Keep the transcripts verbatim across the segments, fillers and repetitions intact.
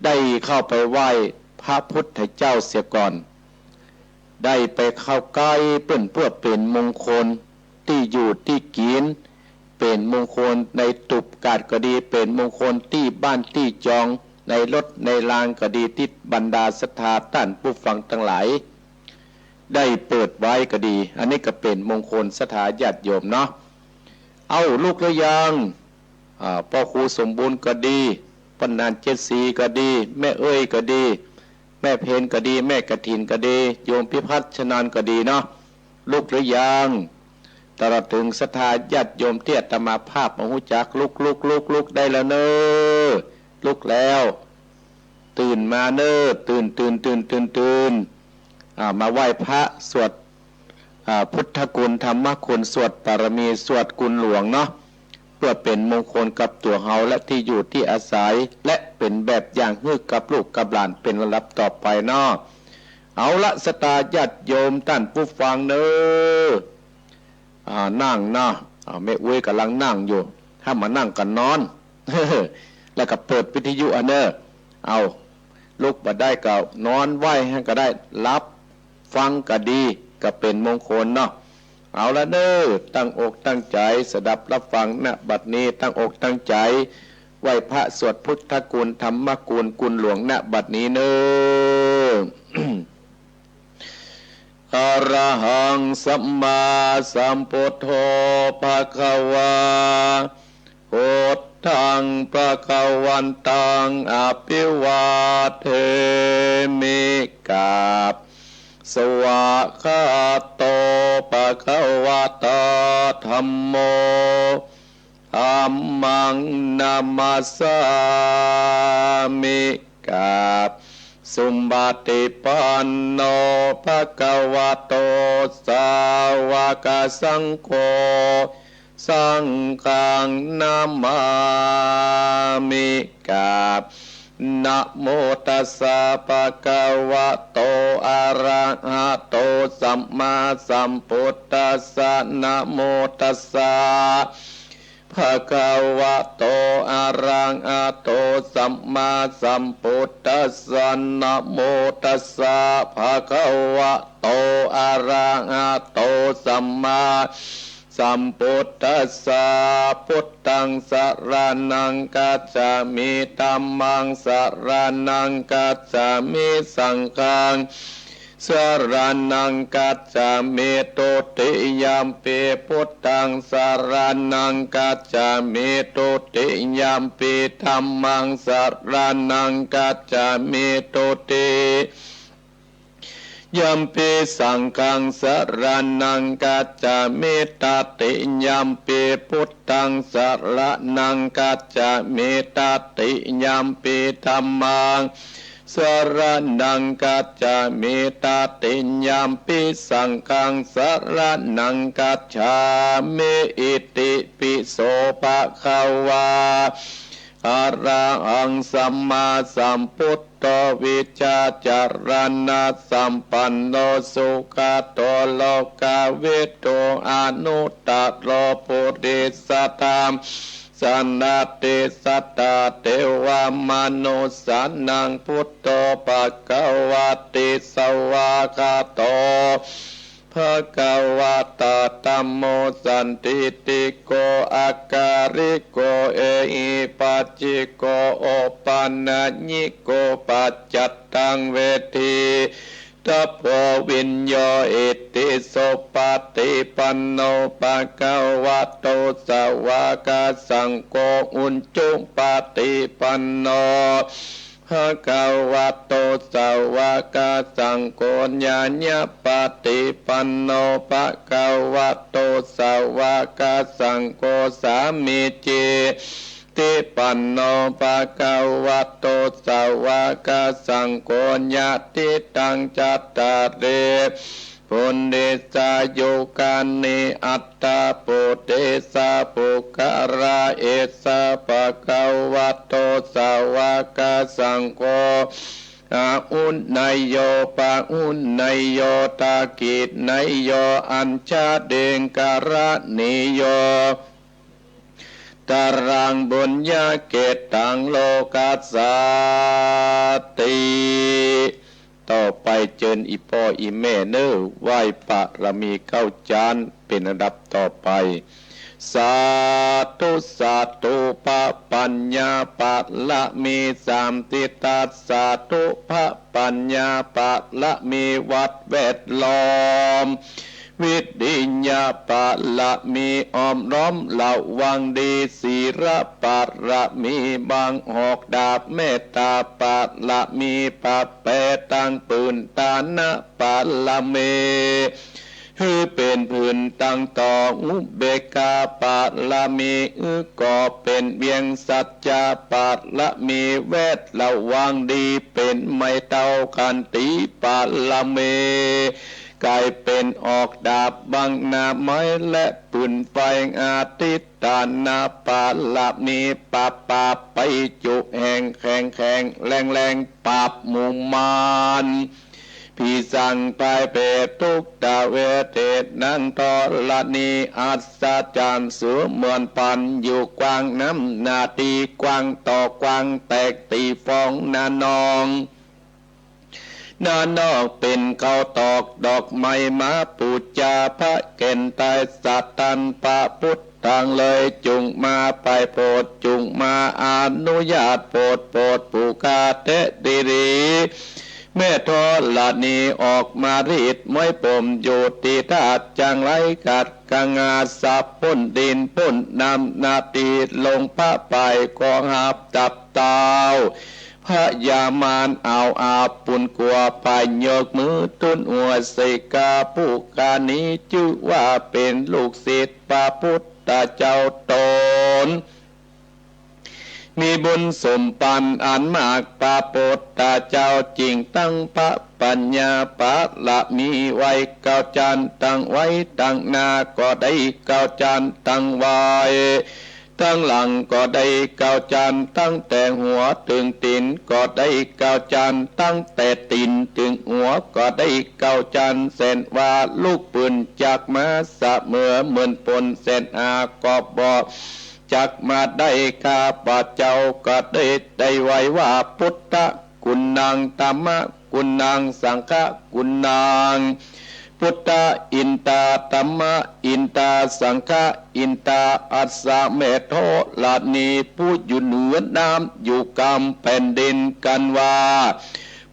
ได้เข้าไปไหว้พระพุทธเจ้าเสียก่อน ได้ไปเข้าใก้เปิ้นเปื้อเป๋นมงคล ตี้อยู่ตี้กิ๋น เป๋นมงคลในตูบกาดก็ดี เป๋นมงคลตี้บ้านตี้จอง ในรถในลางก็ดี ตี้บรรดาศรัทธาต้านผู้ฟังตังหลาย ได้เปิดไว้ก็ดี อันนี้ก็เป๋นมงคลศรัทธาญาติโยมเนาะ เอ้า ลุกหรือยัง อ่า ป้อครูสมบูรณ์ก็ดี ป้อหนานเจ็ดสีก็ดี แม่เอ้ยก็ดี แม่เพนก็ดี แม่กฐินก็ดี โยมพิพัฒน์ชนานก็ดีเนาะ ลุกหรือยัง ตลอดเถิงศรัทธาญาติโยมตี้อาตมาภาพบ่ฮู้จัก ลุก ลุก ลุก ลุกได้แล้วเน่อ ลุกแล้ว ตื่นมาเน่อ ตื่น ตื่น ตื่น ตื่น ตื่น อ่า มาไหว้พระ สวด อ่า พุทธคุณ ธรรมคุณ สวดปารมี สวดคุณหลวงเนาะ เปื้อเป๋นมงคลกับตั๋วเฮาและตี้อยู่ตี้อาศัย และเป๋นแบบอย่างหื้อกับลูกกับหลานเป๋นลำดับต่อไปเนาะ เอาละ ศรัทธาญาติโยมต้านผู้ฟังเน่อ อ่า นั่งเนาะ อ่า แม่อุ๊ยก่ำลังนั่งอยู่ ถ้าบ่นั่งก็นอน แล้วก็เปิดวิทยุอะเน่อ เอา ลุกบ่ได้ก็นอนไหว้หั้นก็ได้ หลับฟังก็ดี ก็เป๋นมงคลเนาะ เอาละเน่อ ตั้งอกตั้งใจ๋สดับฮับฟัง ณ บัดนี้ตั้งอกตั้งใจ๋ไหว้พระ สวดพุทธคุณ ธรรมคุณ คุณหลวง ณ บัดนี้เน่อ อะระหัง สัมมาสัมพุทโธ ภะคะวา พุทธัง ภะคะวันตัง อะภิวาเทมิ กราบ สวาคาโต ภะคะวะตา ธัมโม ธัมมัง นะมัสสามิ กราบ สุปฏิปันโน ภะคะวะโต สาวกสังโฆ สังฆัง นะมามิ กราบ นะโมตัสสะ ภะคะวะโต อะระหะโต สัมมาสัมพุทธัสสะ นะโมตัสสะ ภะคะวะโต อะระหะโต สัมมาสัมพุทธัสสะ นะโมตัสสะ ภะคะวะโต อะระหะโต สัมมาสัมพุทธัสสะ พุทธัง สะระณัง คัจฉามิ ธัมมัง สะระณัง คัจฉามิ สังฆัง สะระณัง คัจฉามิ ทุติยัมปิ พุทธัง สะระณัง คัจฉามิ ทุติยัมปิ ธัมมัง สะระณัง คัจฉามิ ทุติยัมปิ สังฆัง สะระณัง คัจฉามิ ตติยัมปิ พุทธัง สะระณัง คัจฉามิ ตติยัมปิ ธัมมัง สะระณัง คัจฉามิ ตติยัมปิ สังฆัง สะระณัง คัจฉามิ อิติปิโส ภะคะวา อะระหัง สัมมาสัมพุทโธ วิชชาจารณสัมปันโน สุขะโต โลกะวิทู อนุตตะโร ปุริสะธัมมะ สะระณะติสัตถะ เตวะมะนุสสานัง พุทโธ ภะคะวะติ สวาคาโต ภะคะวะตะ ธัมโม สันทิฏฐิโก อะกาลิโก เอหิปัสสิโก โอปะนะญิโก ปัจจัตตัง เวทิตะโพ วิญโญ อิติ สุปะฏิปันโน ภะคะวะโต สาวะกะสังโฆ อุจุปะฏิปันโน ภะคะวะโต สาวะกะสังโฆ ญาณะปะฏิปันโน ภะคะวะโต สาวะกะสังโฆ สามีจิปะฏิปันโน ภะคะวะโต สาวะกะสังโฆ ยะถิตัง จัตตาริ ปุริสายุคานิ อัตถะ ปุริสะ ปุคคละ เอสะ ภะคะวะโต สาวะกะสังโฆ อาหุเนยโย ปะหุเนยโย ทักขิเนยโย อัญชลีกะระณีโย ตะรัง ปุญญะเขตตัง โลกัสสา เจิญอี่ป้ออี่แม่เน่อ ไหว้ปะระมีเก้าจาน เป๋นอันดับต่อไป สาธุ สาธุ พระปัญญาปะระมีสามสิทธัสสะ สาธุ พระปัญญาปะระมีวัดแวดล้อม วิริยะปะระมีอ้อมล้อมระวังดี ศีลปะระมีบังหอกดาบ เมตตาปะระมีปะแปตังปืน ทานปะระมี หื้อเป๋นผืนตังต่อ อุเบกขาปะระมี หื้อก่อเป๋นเวียง สัจจะปะระมี แวดระวังดีเป๋นไม้เต้า ขันติปะระมี ก๋ายเป๋นหอกดาบบังหน้าไม้ และปืนไฟ อธิฏฐานปะระมี ปราบปราบไปจุแห่ง แข็งแข็งแรงแรง ปราบหมู่มาร ผีสางพายเปรต ทุกขเวทนา ธรณีอัศจรรย์ เสือเหมือนพัน อยู่กว้างน้ำหน้าตี้กว้าง ต่อกว้างแตกตี้ฟอง หน้านอง หน้านอกเป๋นข้าวตอก ดอกไม้มาปู๋จา พระแก่นไตรสตัน พระพุทธังเลย จุ่งมาไปโผด จุ่งมาอนุญาตโผด โผดผู้ข้าแต๊ดีหลี แม่ธรณีออกมารีดม้วยผม อยู่ตี้ธาตุจังไร ขัดกะงาสับพ่นดิน พ่นน้ำหน้าตี้ลง พระปายก็หาบตับเต้า พญามารเอาอาบปุ้นกั๋ว ปายยกมือตุ๊นหัวใส่ข้าผู้ข้านี้ จื้อว่าเป๋นลูกศิษย์พระพุทธเจ้าต๋น มีบุญสมปันอันมาก พระพุทธเจ้าจึงตั้งพระปัญญาปะระมีไว้เก้าจาน ตั้งไว้ตั้งหน้าก็ได้เก้าจาน ตั้งไว้ ตั้งหลังก็ได้เก้าจาน ตั้งแต่หัวเถิงตี๋นก็ได้เก้าจาน ตั้งแต่ตี๋นเถิงหัวก็ได้เก้าจาน แสนว่าลูกปืนจักมาเสมอ เหมือนฝนแสนหาก็บ่จักมาได้ ข้าพเจ้าก็ได้ ได้ไหว้ว่า พุทธะกุณัง ธัมมะกุณัง สังฆะกุณัง พุทธะอินทา ธัมมะอินทา สังฆะอินทา อัสสะ แม่ธรณีผู้อยู่เหนือน้ำอยู่กำแผ่นดิน กันว่า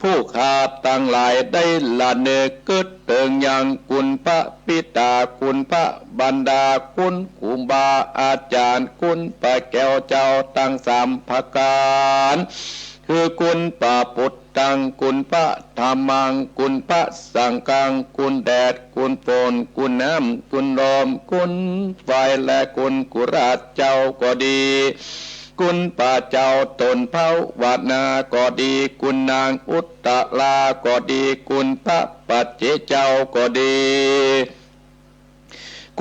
ผู้ข้าตังหลายได้ละนึกกึ๊ดเถิงยังคุณพระบิดา คุณพระมารดา คุณครูบาอาจารย์ คุณพระแก้วเจ้าตังสามประก๋าน คือคุณพระพุทธัง คุณพระธัมมัง คุณพระสังฆัง คุณแดด คุณฝน คุณน้ำ คุณลม คุณไฟ และคุณกุราชเจ้าก็ดี คุณพระเจ้าต๋นภาวนาก็ดี คุณนางอุตตราก็ดี คุณพระปัจเจกเจ้าก็ดี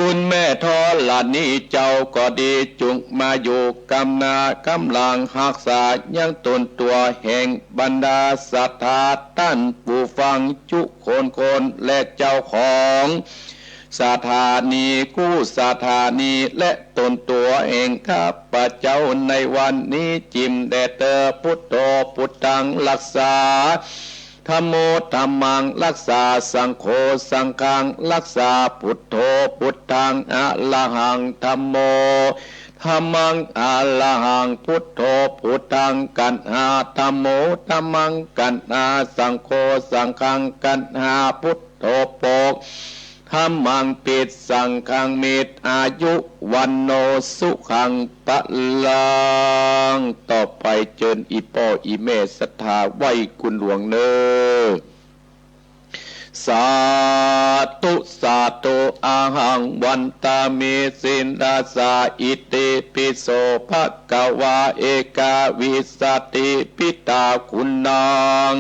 คุณแม่ธรณีเจ้าก็ดี จุ่งมาอยู่กำหน้ากำหลังฮักษายังต๋นตั๋วแห่งบรรดาศรัทธาต้านผู้ฟังจุคนคน และเจ้าของสถานีกู้สถานี และต๋นตั๋วแห่งข้าพเจ้าในวันนี้ จิ่มแด่เต๊อ พุทโธพุทธัง ฮักษา ธัมโมธัมมัง ฮักษา สังโฆสังฆัง ฮักษา พุทโธพุทธัง อะระหัง ธัมโมธัมมัง อะระหัง พุทโธพุทธัง กัณหา ธัมโมธัมมัง กัณหา สังโฆสังฆัง กัณหา พุทโธ ปก ธัมมัง ปิ สังฆัง มิ อายุ วัณโณ สุขัง พลัง ต่อไปเจิญอี่ป้ออี่แม่ศรัทธาไหว้คุณหลวงเน่อ สาธุ สาธุ อะหัง วันตามิ ศิลสา อิติปิโส ภะคะวา เอกาวิสสะติ ปิตาคุณัง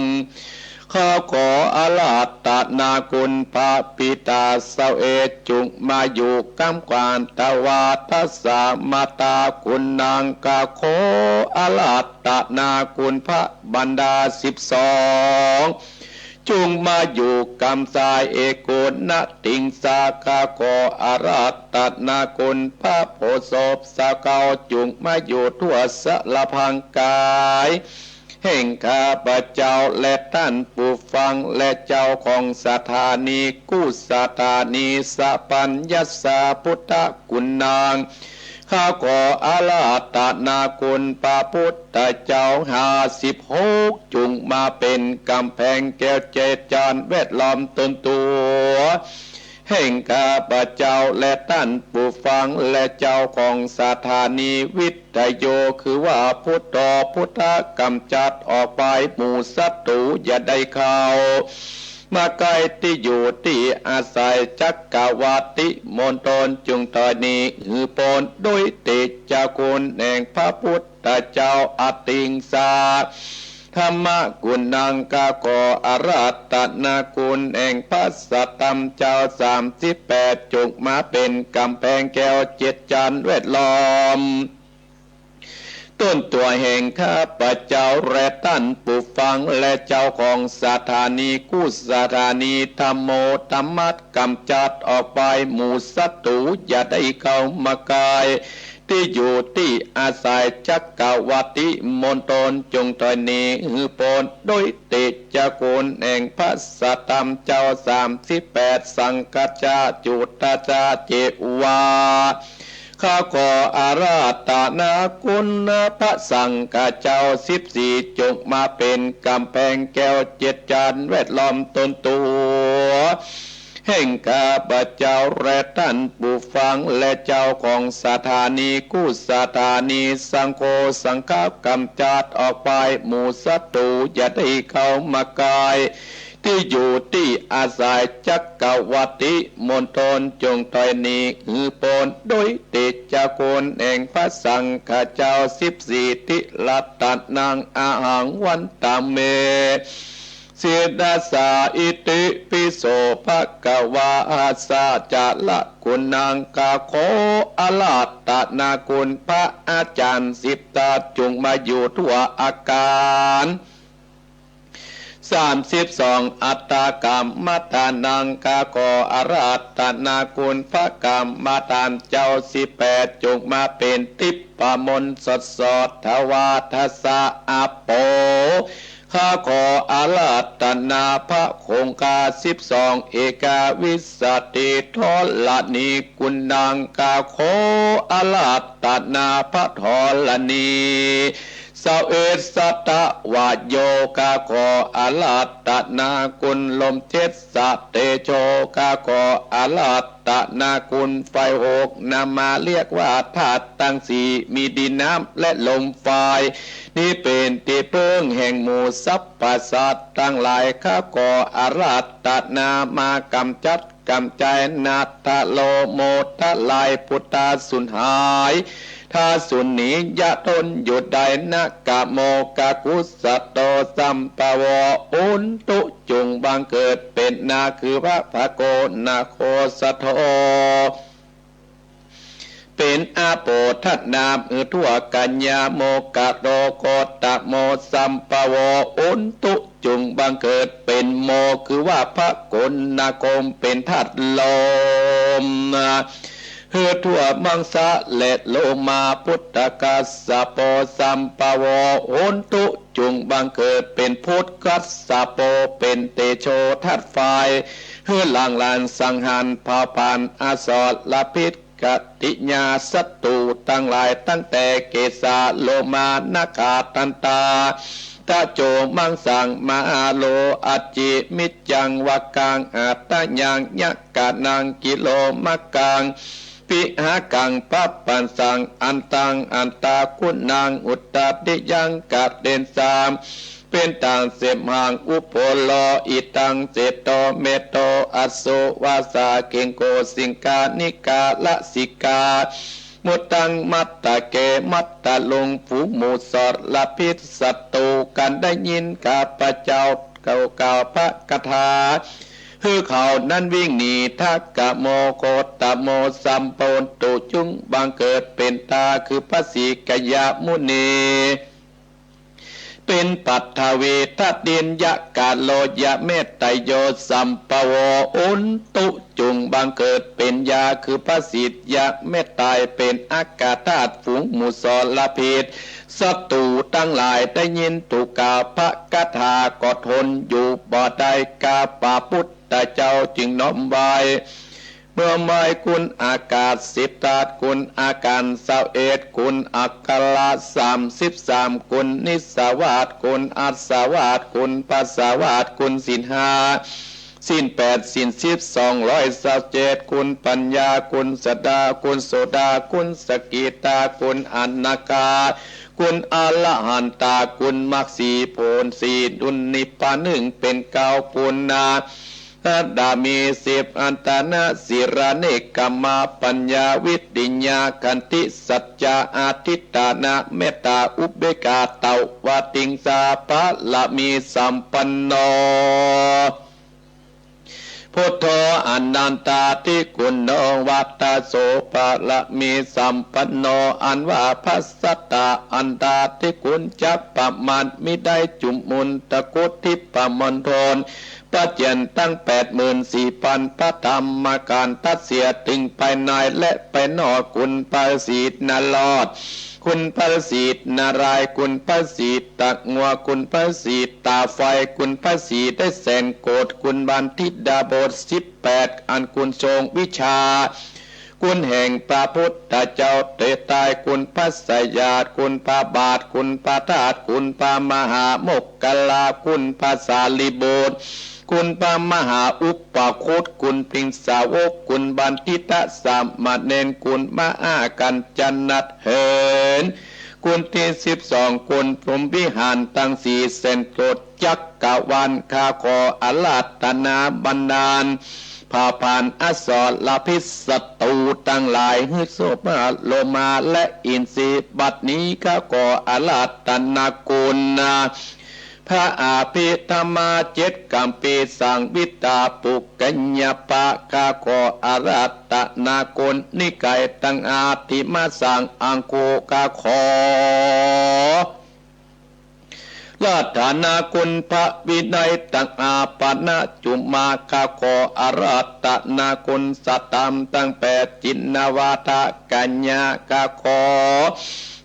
ข้าขออาราธนาคุณพระบิดาเศร้าเอ จุ่งมาอยู่กำกวานตวาทสามาตาคุณนาง ข้าขออาราธนาคุณพระมารดาสิบสอง จุ่งมาอยู่กำสายเอโกณติงสา ข้าขออาราธนาคุณพระโพธิ์ศพเศร้าเก้า จุ่งมาอยู่ทั่วสารพางกาย แห่งข้าพเจ้าและต้านผู้ฟัง และเจ้าของสถานีกู้สถานี สัพพัญญัสสะ พุทธกุณัง ข้าขออาราธนาคุณพระพุทธเจ้าห้าสิบหก จุ่งมาเป๋นก๋ำแพงแก้วเจ็ดจานแวดล้อมตนตั๋ว แห่งข้าพเจ้าและต้านผู้ฟัง และเจ้าของสถานีวิทยุ คือว่าพุทโธพุทธะ ก๋ำจัดออกไปหมู่ศัตรูอย่าได้เข้ามาใก้ ตี้อยู่ตี้อาศัยจักรวรรดิมณฑล จุ่งถ้อยหนีหื้อป๊น โดยเตชะคุณแห่งพระพุทธเจ้า อติงสา ธัมมกุณัง ข้าขออาราธนาคุณแห่งพระสัตธรรมเจ้าสามสิบแปด จุ่งมาเป๋นก๋ำแพงแก้วเจ็ดจานแวดล้อมตนตั๋วแห่งข้าพเจ้าและต้านผู้ฟัง และเจ้าของสถานีกู้สถานี ธัมโม ธรรมะ ก๋ำจัดออกไปหมู่ศัตรูอย่าได้เข้ามาใก้ ตี้อยู่ตี้อาศัยจักรวรรดิมณฑล จุ่งถ้อยหนีหื้อป๊น โดยเตชะคุณแห่งพระสัตธรรมเจ้าสามสิบแปด สังฆัสสะ จุตตัสสะ เจวา ข้าขออาราธนาคุณพระสังฆเจ้าสิบสี่ จุ่งมาเป๋นก๋ำแพงแก้วเจ็ดจานแวดล้อมตนตั๋ว แห่งข้าพเจ้าและต้านผู้ฟัง และเจ้าของสถานีกู้สถานี สังโฆ สังฆะ ก๋ำจัดออกไปหมู่ศัตรูอย่าได้เข้ามาใก้ ตี้อยู่ตี้อาศัยจักรวรรดิมณฑล จุ่งถ้อยหนีหื้อป๊น โดยเตชะคุณแห่งพระสังฆเจ้าสิบสี่ ติรัตนัง อหัง วันทะเม ศิรสา อิติปิโส ภะคะวา หัสสะ จะระกุณัง ข้าขออาราธนาคุณพระอาจารย์สิบตา จุ่งมาอยู่ทั่วอาคารสามสิบสอง อัฏฐกรรมฐานัง ข้าขออาราธนาคุณพระกรรมฐานเจ้าสิบแปด จุ่งมาเป๋นทิพย์มนต์สดสด ทวาทัสสะ อาโป ข้าขออาราธนาพระคงคาสิบสอง เอกวิสสติธรณีกุณัง ข้าขออาราธนาพระธรณี สเวสสตะวะโย ข้าขออาราธนาคุณลมเจ็ดสะเตโช ข้าขออาราธนาคุณไฟหก นำมาเรียกว่าธาตุตังสี่ มีดินน้ำและลมไฟ นี้เป๋นตี้เปิ้งแห่งหมู่สรรพสัตว์ตังหลาย ข้าขออาราธนามากำจัดกำจัย นาถโลโมทลาย ปุตตาสูญหาย ถ้าสูญหนีอย่าทนอยู่ได้ นะกะโม กะกุสโต สัมภะโว อุนตุ จุ่งบังเกิดเป๋นนา คือพระภะโก นะโคสโท เป๋นอโปธนามหื้อทั่วกัญญา โมคะโต โคตโม สัมภะโว อุนตุ จุ่งบังเกิดเป๋นโม คือว่าพระโกณาคม เป๋นธาตุลม หื้อทั่วมังสะและโลมา พุทธกัสสโป สัมภะโว อุนตุ จุ่งบังเกิดเป๋นพุทธกัสสโป เป๋นเตโชธาตุไฟ หื้อล้างล้านสังหารเผาผลาญอสรพิษ กติยาศัตรูตังหลาย ตั้งแต่เกสา โลมา นาขา ตันตา ตะโจ มังสัง มหาโล อัจฉิ มิจจัง วะกัง อัตตยัง ยะกะนัง กิโลมะกัง ปิหะกัง ปัปปัสสัง อันตัง อันตะกุณัง อุตตะติยัง กะเตสา เป๋นต้านเสมหัง อุโพโล อิตัง เสโท เมโท อโส วาสา เกงโก สิงคา นิกา ลสิกา มุตตัง มัตตะเก มัตตะลุง ฝูงหมู่สรพิษศัตรูกันได้ยินข้าพเจ้าเก่า กล่าวพระคาถา หื้อเขานั้นวิ่งหนี ทะกะโม โคตโม สัมภะโว อุนตุ จุ่งบังเกิดเป๋นตา คือพระสีกยะมุนี เป๋นปัฐวีธาตุดิน ยะกะโลยะเมตตะโยสัมภะโว อุนตุ จุ่งบังเกิดเป๋นยา คือพระสิทธิ์ยะเมตตาย เป๋นอากาธาตุ ฝูงหมู่สรพิษ ศัตรูตังหลายได้ยินถูกกล่าวพระคาถาก็ทนอยู่บ่ได้ ข้าพระพุทธเจ้าจึงน้อมไหว้ เมื่อไหว้คุณอากาศสิบธาตุ คุณอาการซาวเอ็ด คุณอักขระสามสิบสาม คุณนิสสวาส คุณอัสสวาส คุณปัสสวาส คุณศีลห้า ศีลแปด ศีลสิบ สองร้อยซาวเจ็ด คุณปัญญา คุณสัตตา คุณโสดา คุณสกิตา คุณอนาคา คุณอรหันตา คุณมรรคสี่ ผลสี่ ดุลนิพพานหนึ่ง เป๋นเก้า คุณนา บารมีสิบ อัตตะนะ ศีลา เนกขมมะ ปัญญา วิริยะ ขันติ สัจจะ อธิษฐานะ เมตตา อุเบกขา ตะวะติงสา บารมีสัมปันโน พุทโธ อนันตาธิคุณโน วัตตะโส บารมีสัมปันโน อันว่าพระสัตตะ อันตาธิคุณจักประมาณมิได้ จุมมุนตะคุทธิปมณฑล พระเจ้าตั้งแปดหมื่นสี่พันพระธรรมขันธ์ ตัดเสียตึงภายในและภายนอก คุณพระสิทธิ์นรอด คุณพระสิทธิ์นารายณ์ คุณพระสิทธิ์ตะงัว คุณพระสิทธิ์ตาไฟ คุณพระสิทธิ์ได้แสนโกศ คุณบัณฑิตดาบทสิบแปด อันคุณทรงวิชา คุณแห่งพระพุทธเจ้าเตยไตร คุณพระสยาด คุณพระบาท คุณพระธาตุ คุณพระมหาโมคคัลลา คุณพระสารีบุตร คุณพระมหาอุปคุต คุณเพ็งสาวก คุณบัณฑิตสามเณร คุณมหากัญจนเถร คุณตี้สิบสอง คุณพรหมวิหารตังสี่แสนโกศจักรวาล ข้าขออาราธนาบันดาล ผลาญอสรพิษศัตรูตังหลาย หื้อโสมโลมาและอินทรีย์ บัดนี้ข้าขออาราธนาคุณ พระอภิธรรมาเจ็ดคำพี สังวิตาปุกกะยะปะ ข้าขออาราธนาคุณ นิกายตังอาทิมาสังอังคุ ข้าขอ ราธนาคุณพระวินัยตังอาปาณะจุมา ข้าขออาราธนาคุณสัตธรรมตังแปด จินนวาทะกัญญา ข้าขอ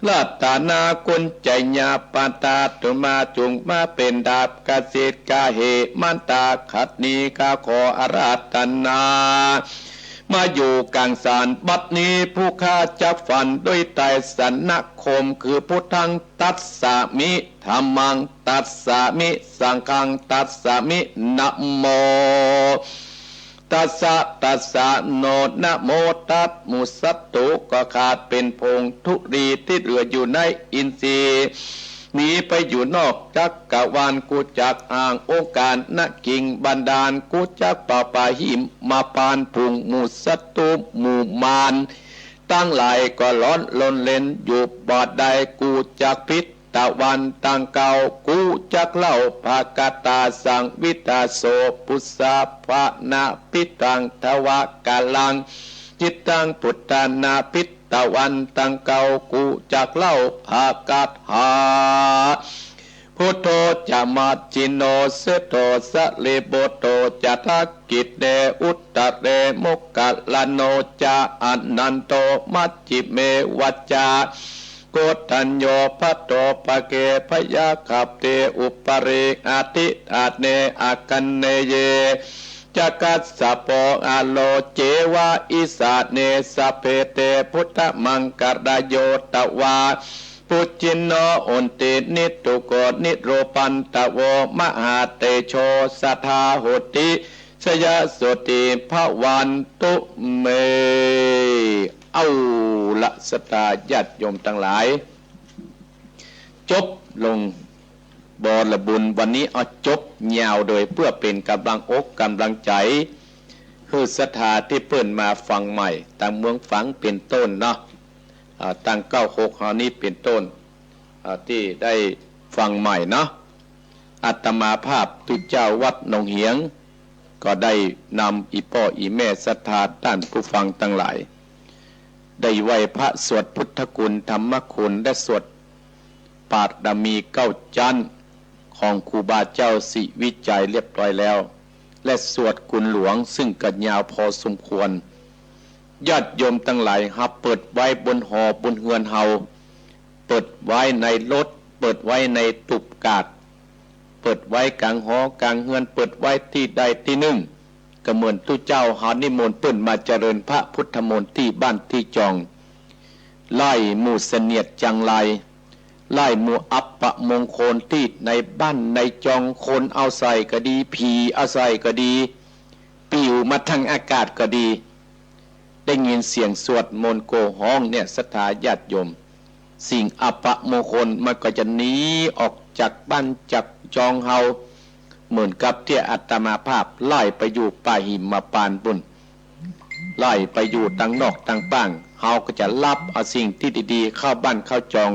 ราธนาคุณไชยปาทะจุมา จุ่งมาเป๋นดาบกสิทธิ์กาเหมันตา ขัดนี้ข้าขออาราธนา มาอยู่ก๋างสารบัดนี้ ผู้ข้าจักฟันด้วยไตรสรณคม คือพุทธัง ตัสสะมิ ธัมมัง ตัสสะมิ สังฆัง ตัสสะมิ นะโม ตัสสะ ตัสสะ โน นะโม ตัส มุสัตตุ ก็ขาดเป๋นผงธุลีตี้เหลืออยู่ในอินทรีย์ หนีไปอยู่นอกจักรวาล กูจักอ้างองค์การนะ กิงบันดาล กูจักเป่าปาหิมมาปาน ฝูงหมู่ศัตรูหมู่มาร ตังหลายก็ร้อนรนเร็นอยู่บ่ได้ กูจักผิดตะวันตังเก่า กูจักเล่าพระคาถาสังวิตาโส ปุสสะภะนะภิตตัง ทวะกะลัง จิตตัง ปุตตะนะภิตวันตังเก่า กูจักเล่าพระคาถา พุทโธ จะ มัชฌิโน เสโท สะรีบุตโต จะ ทักขิเณ อุตตะเร โมคคัลลาโน จะ อนันโต มัชฌิเม วัจจะ โกฏัญโญ ปะโต ปะเก พยาคัพเต อุปะริ อธิฐาเน อาคันเนเย จะ กัสสะโป อะโล เจวะ อิสาเน สะเพเต พุทธมังคะราโย ตะวา ปุจฉิโน โหนติ นิทุโก นิรูปันทะโว มหาเตโช สะทา โหติ สยะโสติ ภะวันตุ เม เอาละ ศรัทธาญาติโยมตังหลาย จบลงบริบูรณ์ วันนี้เอาจบยาวโดยเปื้อเป๋นก๋ำลังอกก๋ำลังใจ๋ หื้อศรัทธาตี้เปิ้นมาฟังใหม่ ตางเมืองฝางเป๋นต้นเนาะ อ่า ตางเก้าหกเฮานี้เป๋นต้น อ่า ตี้ได้ฟังใหม่เนาะ อาตมาภาพตุ๊เจ้าวัดหนองเหียง ก็ได้นำอี่ป้ออี่แม่ศรัทธาต้านผู้ฟังตังหลาย ได้ไหว้พระสวดพุทธคุณธรรมคุณ และสวดบารมีเก้าจั๊น องค์ครูบาเจ้าสิวิจัยเรียบร้อยแล้ว และสวดกุนหลวงซึ่งก็ยาวพอสมควร ญาติโยมตังหลาย หากเปิดไว้บนหอบนเฮือนเฮา เปิดไว้ในรถ เปิดไว้ในตูบกาด เปิดไว้ก๋างหอก๋างเฮือน เปิดไว้ตี้ใดตี้นึ่ง ก็เหมือนตุ๊เจ้าหานิมนต์เปิ้นมาเจริญพระพุทธมนต์ตี้บ้านตี้จอง ไล่หมู่เสนียดจังไร ไล่หมู่อัปมงคลตี้ในบ้านในจอง คนเอาใส่ก็ดี ผีเอาใส่ก็ดี ปิวมาทางอากาศก็ดี ได้ยินเสียงสวดมนต์โกฮ้องเนี่ย ศรัทธาญาติโยม สิ่งอัปมงคลมันก็จะหนีออกจากบ้านจากจองเฮา เหมือนกับตี้อาตมาภาพไล่ไปอยู่ป่าหิมพานต์ปุ้น ไล่ไปอยู่ตังนอกตังป้าง เฮาก็จะฮับเอาสิ่งตี้ดีๆ เข้าบ้านเข้าจอง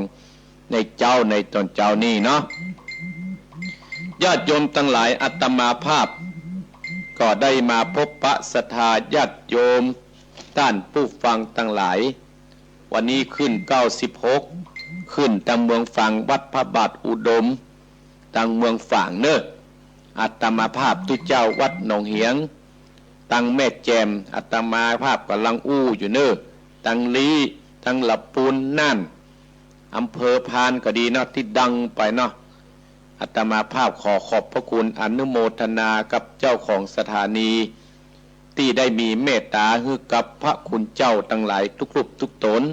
ในเจ๊าในตอนเจ๊านี้เนาะ ญาติโยมตังหลาย อาตมาภาพก็ได้มาพบปะศรัทธาญาติโยมต้านผู้ฟังตังหลาย วันนี้ขึ้นเก้าสิบหก ขึ้นตังเมืองฝาง วัดพระบาทอุดม ตังเมืองฝางเน่อ อาตมาภาพตุ๊เจ้าวัดหนองเหียง ตังแม่แจ่ม อาตมาภาพก่ำลังอู้อยู่เน่อ ตังลี้ ตังละปูน น่าน อำเภอพานก็ดีเนาะ ตี้ดังไปเนาะ อาตมาภาพขอขอบพระคุณอนุโมทนากับเจ้าของสถานี ตี้ได้มีเมตต๋าหื้อกับพระคุณเจ้าตังหลายทุกรูปทุกต๋น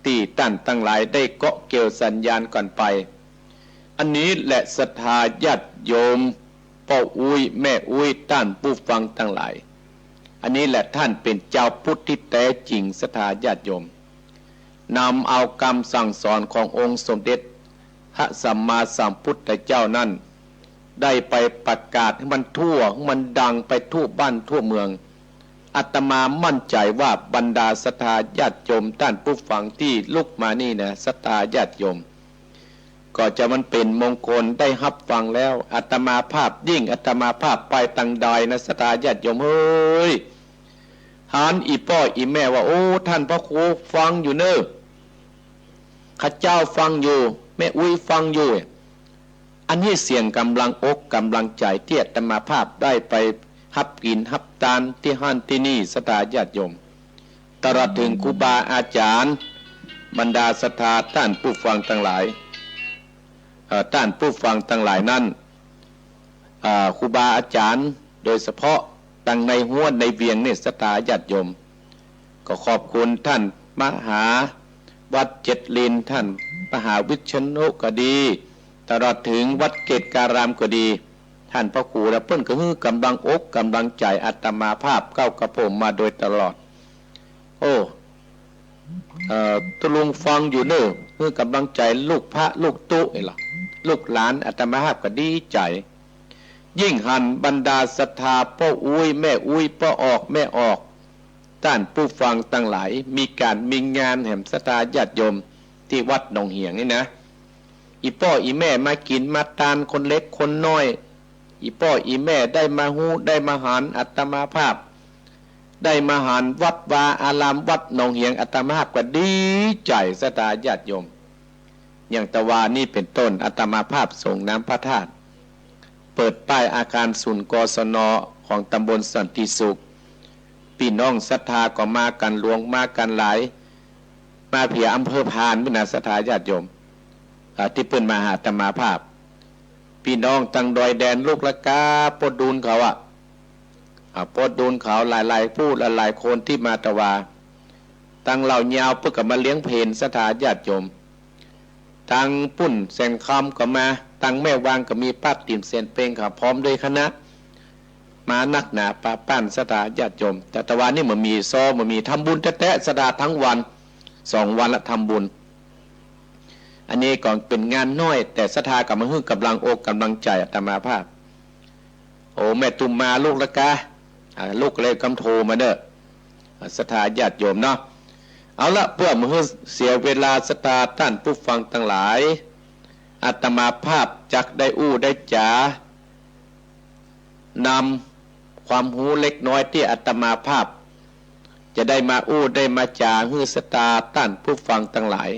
ตี้ต้านตังหลายได้เกาะเกี่ยวสัญญาณกั๋นไป อันนี้แหละศรัทธาญาติโยม ป้ออุ๊ยแม่อุ๊ย ต้านผู้ฟังตังหลาย อันนี้แหละต้านเป๋นจาวพุทธตี้แต๊จริง ศรัทธาญาติโยม นำเอากำสั่งสอนขององค์สมเด็จพระสัมมาสัมพุทธเจ้านั้น ได้ไปประกาศหื้อมันทั่ว หื้อมันดังไปทั่วบ้านทั่วเมือง อาตมามั่นใจ๋ว่าบรรดาศรัทธาญาติโยมต้านผู้ฟังตี้ลุกมานี่นะ ศรัทธาญาติโยม ก็จะมันเป๋นมงคลได้ฮับฟังแล้ว อาตมาภาพ ยิ่งอาตมาภาพไปตังใดนะ ศรัทธาญาติโยมเฮ้ย หันอี่ป้ออี่แม่ว่า โอ้ ต้านพระครูฟังอยู่เน่อ ข้าเจ้าฟังอยู่ แม่อุ๊ยฟังอยู่ อันนี้เสียงก๋ำลังอกก๋ำลังใจ๋ตี้อาตมาภาพได้ไปฮับกิ๋นฮับตานตี้หั้นตี้นี่ ศรัทธาญาติโยม ตลอดเถิงครูบาอาจ๋ารย์ บรรดาศรัทธาต้านผู้ฟังตังหลาย เอ่อ ต้านผู้ฟังตังหลายนั้น อ่า ครูบาอาจ๋ารย์ โดยเฉพาะตังในฮั้วในเวียงนี่ ศรัทธาญาติโยม ก็ขอบคุณต้านมหาวัดเจ็ดลิน ต้านมหาวิษณุก็ดี ตลอดเถิงวัดเกตุการามก็ดี ต้านพระครูและเปิ้นก็หื้อก๋ำลังอกก๋ำลังใจ๋อาตมาภาพก้าวกระผมมาโดยตลอด โอ้ เอ่อ ตุ๊ลุงฟังอยู่เน่อ หื้อก๋ำลังใจ๋ลูกพระลูกตุ๊นี่ล่ะ ลูกหลานอาตมาภาพก็ดีใจ๋ ยิ่งหันบรรดาศรัทธาป้ออุ๊ยแม่อุ๊ย ป้อออกแม่ออก ต้านผู้ฟังตังหลาย มีก๋านมีงานแหม ศรัทธาญาติโยมตี้วัดหนองเหียงนี่นะ อี่ป้ออี่แม่มากิ๋นมาตาน คนเล็กคนน้อย อี่ป้ออี่แม่ได้มาฮู้ได้มาหันอาตมาภาพ ได้มาหันวัดวาอารามวัดหนองเหียง อาตมาภาพก็ดีใจ๋ ศรัทธาญาติโยม อย่างตะวานี้เป๋นต้น อาตมาภาพส่งน้ำพระธาตุ เปิดป้ายอาคารศูนย์ กศน ของตำบลสันติสุข ปี้น้องศรัทธาก็มากั๋นหลวงมากั๋นหลาย มาเหียอำเภอพานพุ้นนะ ศรัทธาญาติโยม อ่า ตี้เปิ้นมาหาอาตมาภาพ ปี้น้องตังดอยแดนลูกละกา โปดดูนเขาอะ อ่า โปดดูนเขาหลายๆ ผู้หลายๆ คนตี้มาตะวา ตังเหล่ายาวเปิ้นก็มาเลี้ยงเพล ศรัทธาญาติโยม ตังปุ้นแสนคำก็มา ตังแม่วางก็มี ป้าติ๋มแสนเพ็งก็พร้อมด้วยคณะ มานักหนาปาป้าน ศรัทธาญาติโยม แต่ตะวานี้บ่มีซ้อ บ่มี ทำบุญแต๊ๆ ศรัทธา ทั้งวัน สองวันละทำบุญ อันนี้ก็เป๋นงานน้อย แต่ศรัทธาก็มาหื้อก๋ำลังอกก๋ำลังใจ๋อาตมาภาพ โอ้ แม่ตุ่มมาลูกละกา อ่า ลูกเลยกำโทรมาเน่อ อ่า ศรัทธาญาติโยมเนาะ เอาละ เปื้อบ่หื้อเสียเวลาศรัทธาต้านผู้ฟังตังหลาย อาตมาภาพจักได้อู้ได้จ๋า นำความฮู้เล็กน้อยตี้อาตมาภาพ จะได้มาอู้ได้มาจ๋าหื้อศรัทธาต้านผู้ฟังตังหลาย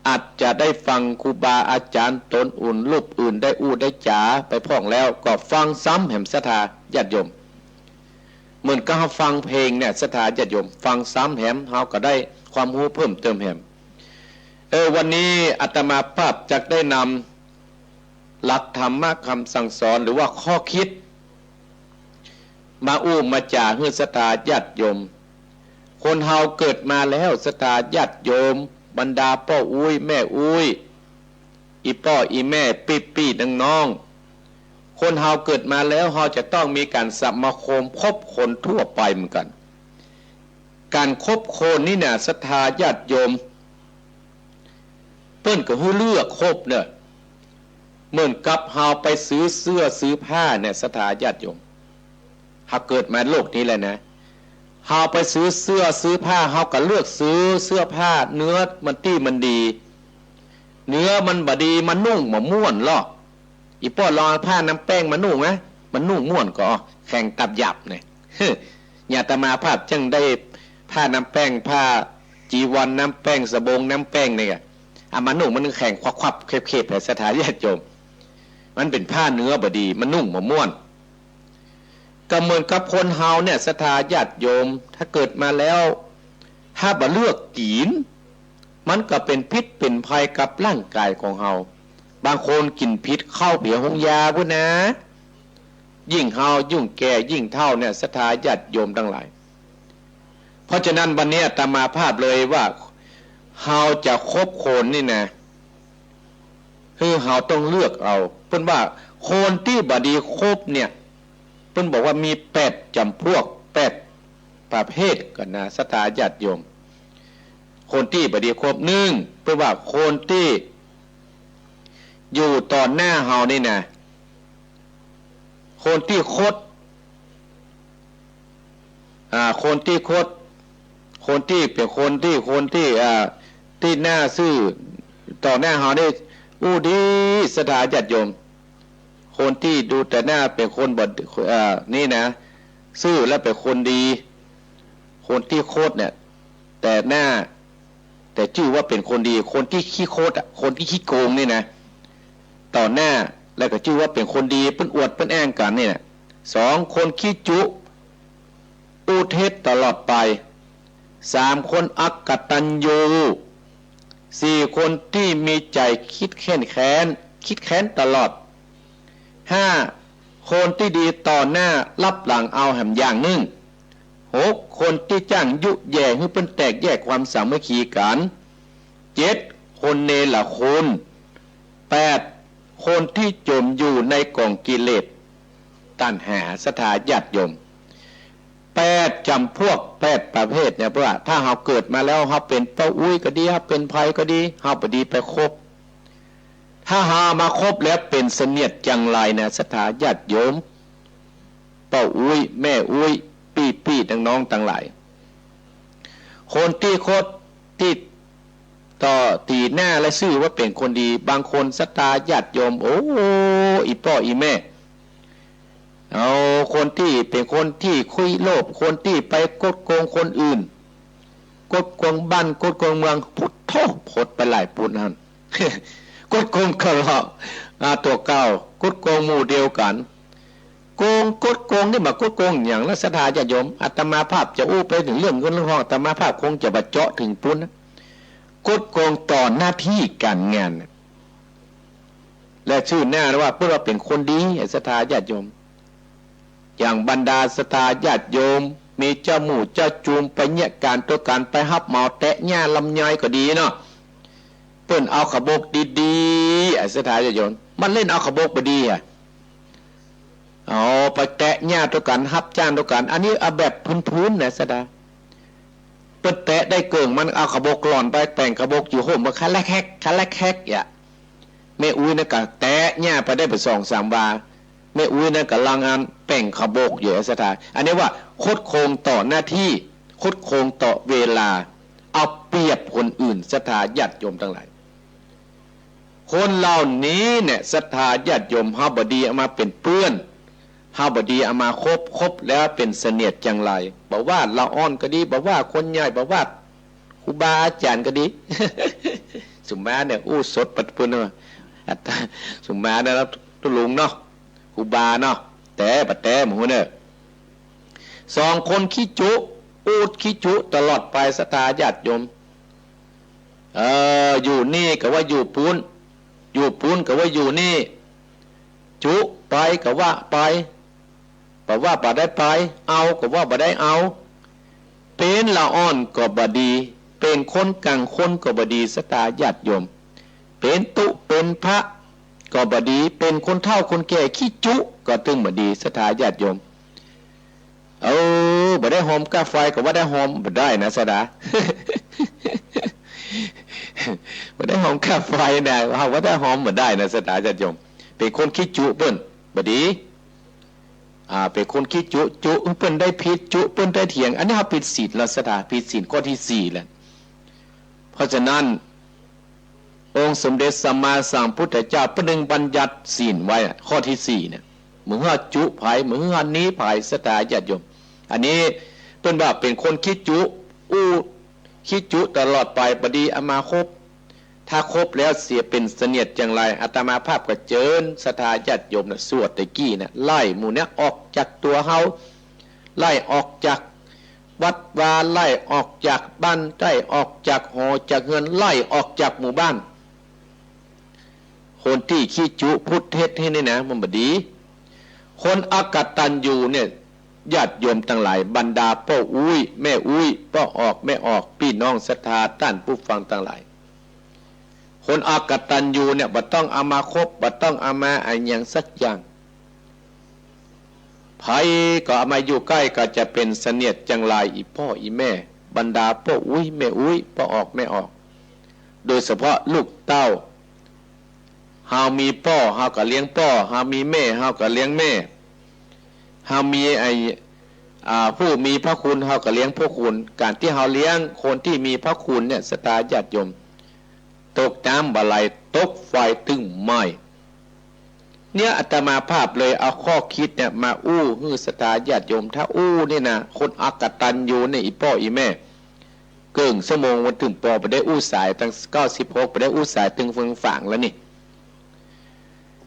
อาจจะได้ฟังครูบาอาจ๋ารย์ต๋นอื่นรูปอื่นได้อู้ได้จ๋าไปพ่องแล้ว ก็ฟังซ้ำแหมศรัทธาญาติโยม เหมือนกับเฮาฟังเพลงเนี่ยศรัทธาญาติโยม ฟังซ้ำแหม เฮาก็ได้ความฮู้เพิ่มเติมแหม เออ วันนี้อาตมาภาพจักได้นำหลักธรรมะคำสั่งสอนหรือว่าข้อคิด มาอู้มาจ๋าหื้อศรัทธาญาติโยม คนเฮาเกิดมาแล้วศรัทธาญาติโยม บรรดาป้ออุ๊ยแม่อุ๊ย อี่ป้ออี่แม่ปี้ๆ น้องๆ คนเฮาเกิดมาแล้วเฮาจะต้องมีก๋านสมาคมคบคนทั่วไปเหมือนกั๋น ก๋านคบคนนี่นะศรัทธาญาติโยม เปิ้นก็หื้อเลือกคบเน่อ เหมือนกับเฮาไปซื้อเสื้อซื้อผ้าเนี่ยศรัทธาญาติโยม เฮาเกิดมาโลกนี้แล้วนะ เฮาไปซื้อเสื้อซื้อผ้า เฮาก็เลือกซื้อเสื้อผ้าเนื้อมันตี้มันดี เนื้อมันบ่ดีมานุ่งบ่ม่วนลอ อี่ป้อลองผ้านำแป้งมานุ่งนะ มันนุ่งม่วนก่อ แข่งตับหยาบเนี่ย อาตมาภาพจักได้ผ้านำแป้ง ผ้าจีวรนำแป้ง สบงนำแป้งเนี่ย เอามานุ่งมันแข่งควับๆ เข็บๆ แหมศรัทธาญาติโยม มันเป๋นผ้าเนื้อบ่ดี มันนุ่งบ่ม่วน ก็เหมือนกับคนเฮาเนี่ยศรัทธาญาติโยม ถ้าเกิดมาแล้ว ถ้าบ่เลือกกิ๋น มันก็เป๋นพิษเป๋นภัยกับร่างก๋ายของเฮา บางคนกิ๋นผิดเข้าเผียโฮงยาปู้นนะ ยิ่งเฮายิ่งแก่ยิ่งเฒ่าเนี่ยศรัทธาญาติโยมตังหลาย เพราะฉะนั้นวันนี้อาตมาภาพเลยว่า เฮาจะคบคนนี่นะ คือเฮาต้องเลือกเอา เปิ้นว่าคนตี้บ่ดีคบเนี่ย เปิ้นบอกว่ามีแปดจ๋ำพวก แปดประเภทก่อนนะศรัทธาญาติโยม คนตี้บ่ดีคบ นึ่ง เปิ้นว่าคนตี้อยู่ต่อหน้าเฮานี่นะ คนตี้คด อ่า คนตี้คด คนตี้เป๋นคนตี้ คนตี้ อ่า ตี้หน้าซื่อ ต่อหน้าเฮานี่ อู้ดีศรัทธาญาติโยม คนตี้ดูแต่หน้าเป๋นคนบ่ อ่า นี่นะ ซื่อและเป๋นคนดี คนตี้คดเนี่ย แต่หน้า แต่จื้อว่าเป๋นคนดี คนตี้ขี้คดอะ คนตี้ขี้โกงนี่นะ ต่อหน้าแล้วก็จื้อว่าเป๋นคนดี เปิ้นอวดเปิ้นแอ้งกั๋นนี่นะ สอง คนขี้จุ อู้เท็จตลอดไป สาม คนอกตัญญู สี่ คนตี้มีใจ๋คิดเคียดแค้น คิดแค้นตลอด ห้า คนตี้ดีต่อหน้าลับหลังเอาแหมอย่างนึ่ง หก คนตี้จ้างยุแย่หื้อเปิ้นแตกแยกความสามัคคีกั๋น เจ็ด คนเนรคุณ แปด คนตี้จ๋มอยู่ในก๋องกิเลสตัณหาศรัทธาญาติโยม แปดจ๋ำพวก แปดประเภทเนี่ย เปิ้นว่าถ้าเฮาเกิดมาแล้วเฮาเป๋นป้ออุ๊ยก็ดี เฮาเป๋นใผก็ดี เฮาบ่ดีไปคบ ถ้าเฮามาคบแล้วเป๋นเสนียดจังไรนะศรัทธาญาติโยม ป้ออุ๊ยแม่อุ๊ยปี้ๆ น้องๆ ตังหลาย คนตี้คดตี้ต่อตี๋หน้าและซื่อว่าเป๋นคนดี บางคนศรัทธาญาติโยม โอ้ อี่ป้ออี่แม่ เอาคนตี้เป๋นคนตี้ขี้โลภ คนตี้ไปคดโกงคนอื่น คดโกงบ้านคดโกงเมือง พุทโธ คดไปหลายปุ้นหั้น คดโกงเขาลอ อ่า ตั๋วเก่า คดโกงหมู่เดียวกั๋น โกง คดโกงนี่บ่า คดโกงหยังละศรัทธาญาติโยม อาตมาภาพจะอู้ไปเถิงเรื่องเงินเรื่องทอง อาตมาภาพคงจะบ่เจาะเถิงปุ้นนะ คดโกงต่อหน้าตี้ก๋านงานน่ะ และซื่อหน้าว่าเปิ้นว่าเป๋นคนดี ศรัทธาญาติโยม อย่างบรรดาศรัทธาญาติโยม มีเจ้าหมู่เจ้าจูมไปเยียะก๋านตั๋วกั๋น ไปฮับเหมาแตะหญ้าลำไยก็ดีเนาะ เปิ้นเอาขบกดีๆ ศรัทธาญาติโยม มันเล่นเอาขบกบ่ดีอะ เอาไปแตะหญ้าตั๋วกั๋น ฮับจ้างตั๋วกั๋น อันนี้เอาแบบพื้นๆ นะศรัทธา เปิ้นแตะได้เกิ่งมัน เอาขบกหล่อนไป แป่งขบกอยู่ฮ่มมัน คะแลกแฮก คะแลกแฮก อ่ะ แม่อุ๊ยนั่นก็แตะหญ้าไปได้ไปสองสามวา แม่อุ๊ยนั่นก็ลังอันแป่งขบกอยู่ ศรัทธา อันนี้ว่าคดโกงต่อหน้าตี้ คดโกงต่อเวลา เอาเปรียบคนอื่น ศรัทธาญาติโยมตังหลาย คนเหล่านี้เนี่ย ศรัทธาญาติโยม เฮาบ่ดีเอามาเป๋นเปื้อน เฮาบ่ดีเอามาคบ คบแล้วเป๋นเสนียดจังไร บ่ว่าละอ่อนก็ดี บ่ว่าคนใหญ่ บ่ว่าครูบาอาจ๋ารย์ก็ดี ส สุมาเนี่ยอู้สดปัดปืนเนาะ อาตมา สุมาเนี่ยนะ ตุ๊ลุงเนาะ ครูบาเนาะ แต่ปะแต่หมู่เน่อ สองคนขี้จุ อู้ขี้จุตลอดไป ศรัทธาญาติโยม เออ อยู่นี่ก็ว่าอยู่ปู๊น อยู่ปู๊นก็ว่าอยู่นี่ จุไปก็ว่าไป บ่ว่าบ่ได้ไป เอาก็ว่าบ่ได้เอา เป๋นละอ่อนก็บ่ดี เป๋นคนกั๋งคนก็บ่ดี ศรัทธาญาติโยม เป๋นตุ๊เป๋นพระก็บ่ดี เป๋นคนเฒ่าคนแก่ขี้จุก็ตึงบ่ดี ศรัทธาญาติโยม เออ บ่ได้หอมก้าไฟก็ว่าได้หอมบ่ได้นะ ศรัทธา บ่ได้หอมก้าไฟนะ เฮาว่าได้หอมบ่ได้นะ ศรัทธาญาติโยม เป๋นคนขี้จุเปิ้นบ่ดี อ่า เป๋นคนขี้จุ จุเปิ้นได้ผิด จุเปิ้นได้เถียง อันนี้เฮาผิดศีลแล้ว ศรัทธา ผิดศีลข้อตี้สี่แล้ว เพราะฉะนั้น องค์สมเด็จสัมมาสัมพุทธเจ้าเปิ้นจึงบัญญัติศีลไว้อะ ข้อตี้สี่เนี่ย บ่หื้อจุใผ บ่หื้อหนีใผ ศรัทธาญาติโยม อันนี้เปิ้นว่าเป๋นคนขี้จุ อู้ขี้จุตลอดไป บ่ดีเอามาคบ ถ้าคบแล้วเสียเป๋นเสนียดจังไร อาตมาภาพก็เจิญศรัทธาญาติโยมนะ สวดตะกี้นะ ไล่หมู่เนี้ยออกจากตั๋วเฮา ไล่ออกจากวัดวา ไล่ออกจากบ้าน ไล่ออกจากหอจากเฮือน ไล่ออกจากหมู่บ้าน คนตี้ขี้จุพูดเท็จหื้อนี่นะ มันบ่ดี คนอกตัญญูเนี่ย ญาติโยมตังหลาย บรรดาป้ออุ๊ย แม่อุ๊ย ป้อออก แม่ออก ปี้น้องศรัทธา ต้านผู้ฟังตังหลาย คนอกตัญญูเนี่ย บ่ต้องเอามาคบ บ่ต้องเอามาอะหยังสักอย่าง ใผก็เอามาอยู่ใก้ก็จะเป๋นเสนียดจังไร อี่ป้ออี่แม่ บรรดาป้ออุ๊ย แม่อุ๊ย ป้อออก แม่ออก โดยเฉพาะลูกเต้า เฮามีป้อ เฮาก็เลี้ยงป้อ เฮามีแม่ เฮาก็เลี้ยงแม่ เฮามีไอ้ อ่า ผู้มีพระคุณ เฮาก็เลี้ยงพระคุณ ก๋านตี้เฮาเลี้ยงคนตี้มีพระคุณเนี่ย ศรัทธาญาติโยม ตกน้ำบ่ไหล ตกไฟตึงไหม้ เนี่ยอาตมาภาพเลยเอาข้อคิดเนี่ยมาอู้หื้อศรัทธาญาติโยม ถ้าอู้นี่นะ คนอกตัญญูเนี่ย อี่ป้ออี่แม่ เกิ่งชั่วโมงวันตึงปอ บ่ได้อู้สาย ตั้งเก้าสิบหก บ่ได้อู้สายตึงเฟืองฝางแล้วนี่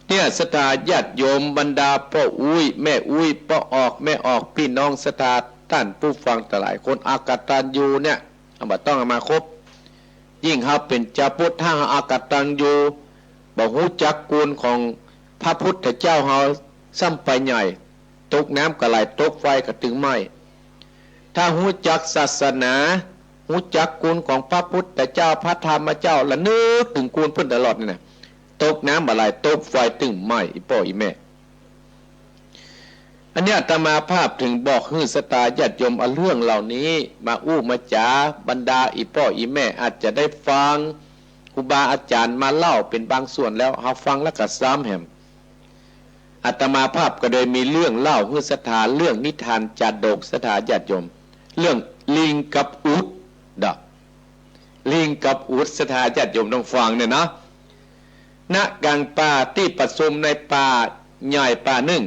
เนี่ยศรัทธาญาติโยม บรรดาป้ออุ๊ย แม่อุ๊ย ป้อออก แม่ออก ปี้น้องศรัทธา ต้านผู้ฟังตังหลาย คนอกตัญญูเนี่ย เฮาบ่ต้องเอามาคบ ยิ่งเฮาเป๋นจาวพุทธ ถ้าเฮาอกตัญญู บ่ฮู้จักคุณของพระพุทธเจ้าเฮา ซ้ำไปใหญ่ ตกน้ำก็ไหล ตกไฟก็ตึงไหม้ ถ้าฮู้จักศาสนา ฮู้จักคุณของพระพุทธเจ้า พระธรรมเจ้า ระลึกเถิงคุณเปิ้นตลอดนี่นะ ตกน้ำบ่ไหล ตกไฟตึงไหม้ อี่ป้ออี่แม่ อันเนี้ยอาตมาภาพจึงบอกหื้อศรัทธาญาติโยม เอาเรื่องเหล่านี้มาอู้มาจ๋า บรรดาอี่ป้ออี่แม่อาจจะได้ฟังครูบาอาจ๋ารย์มาเล่าเป๋นบางส่วนแล้ว เฮาฟังแล้วก็ซ้ำแหม อาตมาภาพก็เลยมีเรื่องเล่าหื้อศรัทธา เรื่องนิทานจาดก ศรัทธาญาติโยม เรื่องลิงกับอุฐเนาะ ลิงกับอุฐ ศรัทธาญาติโยมต้องฟังเนี่ยเนาะ ณ ก๋างป่าตี้ประชุมในป่าใหญ่ป่านึ่ง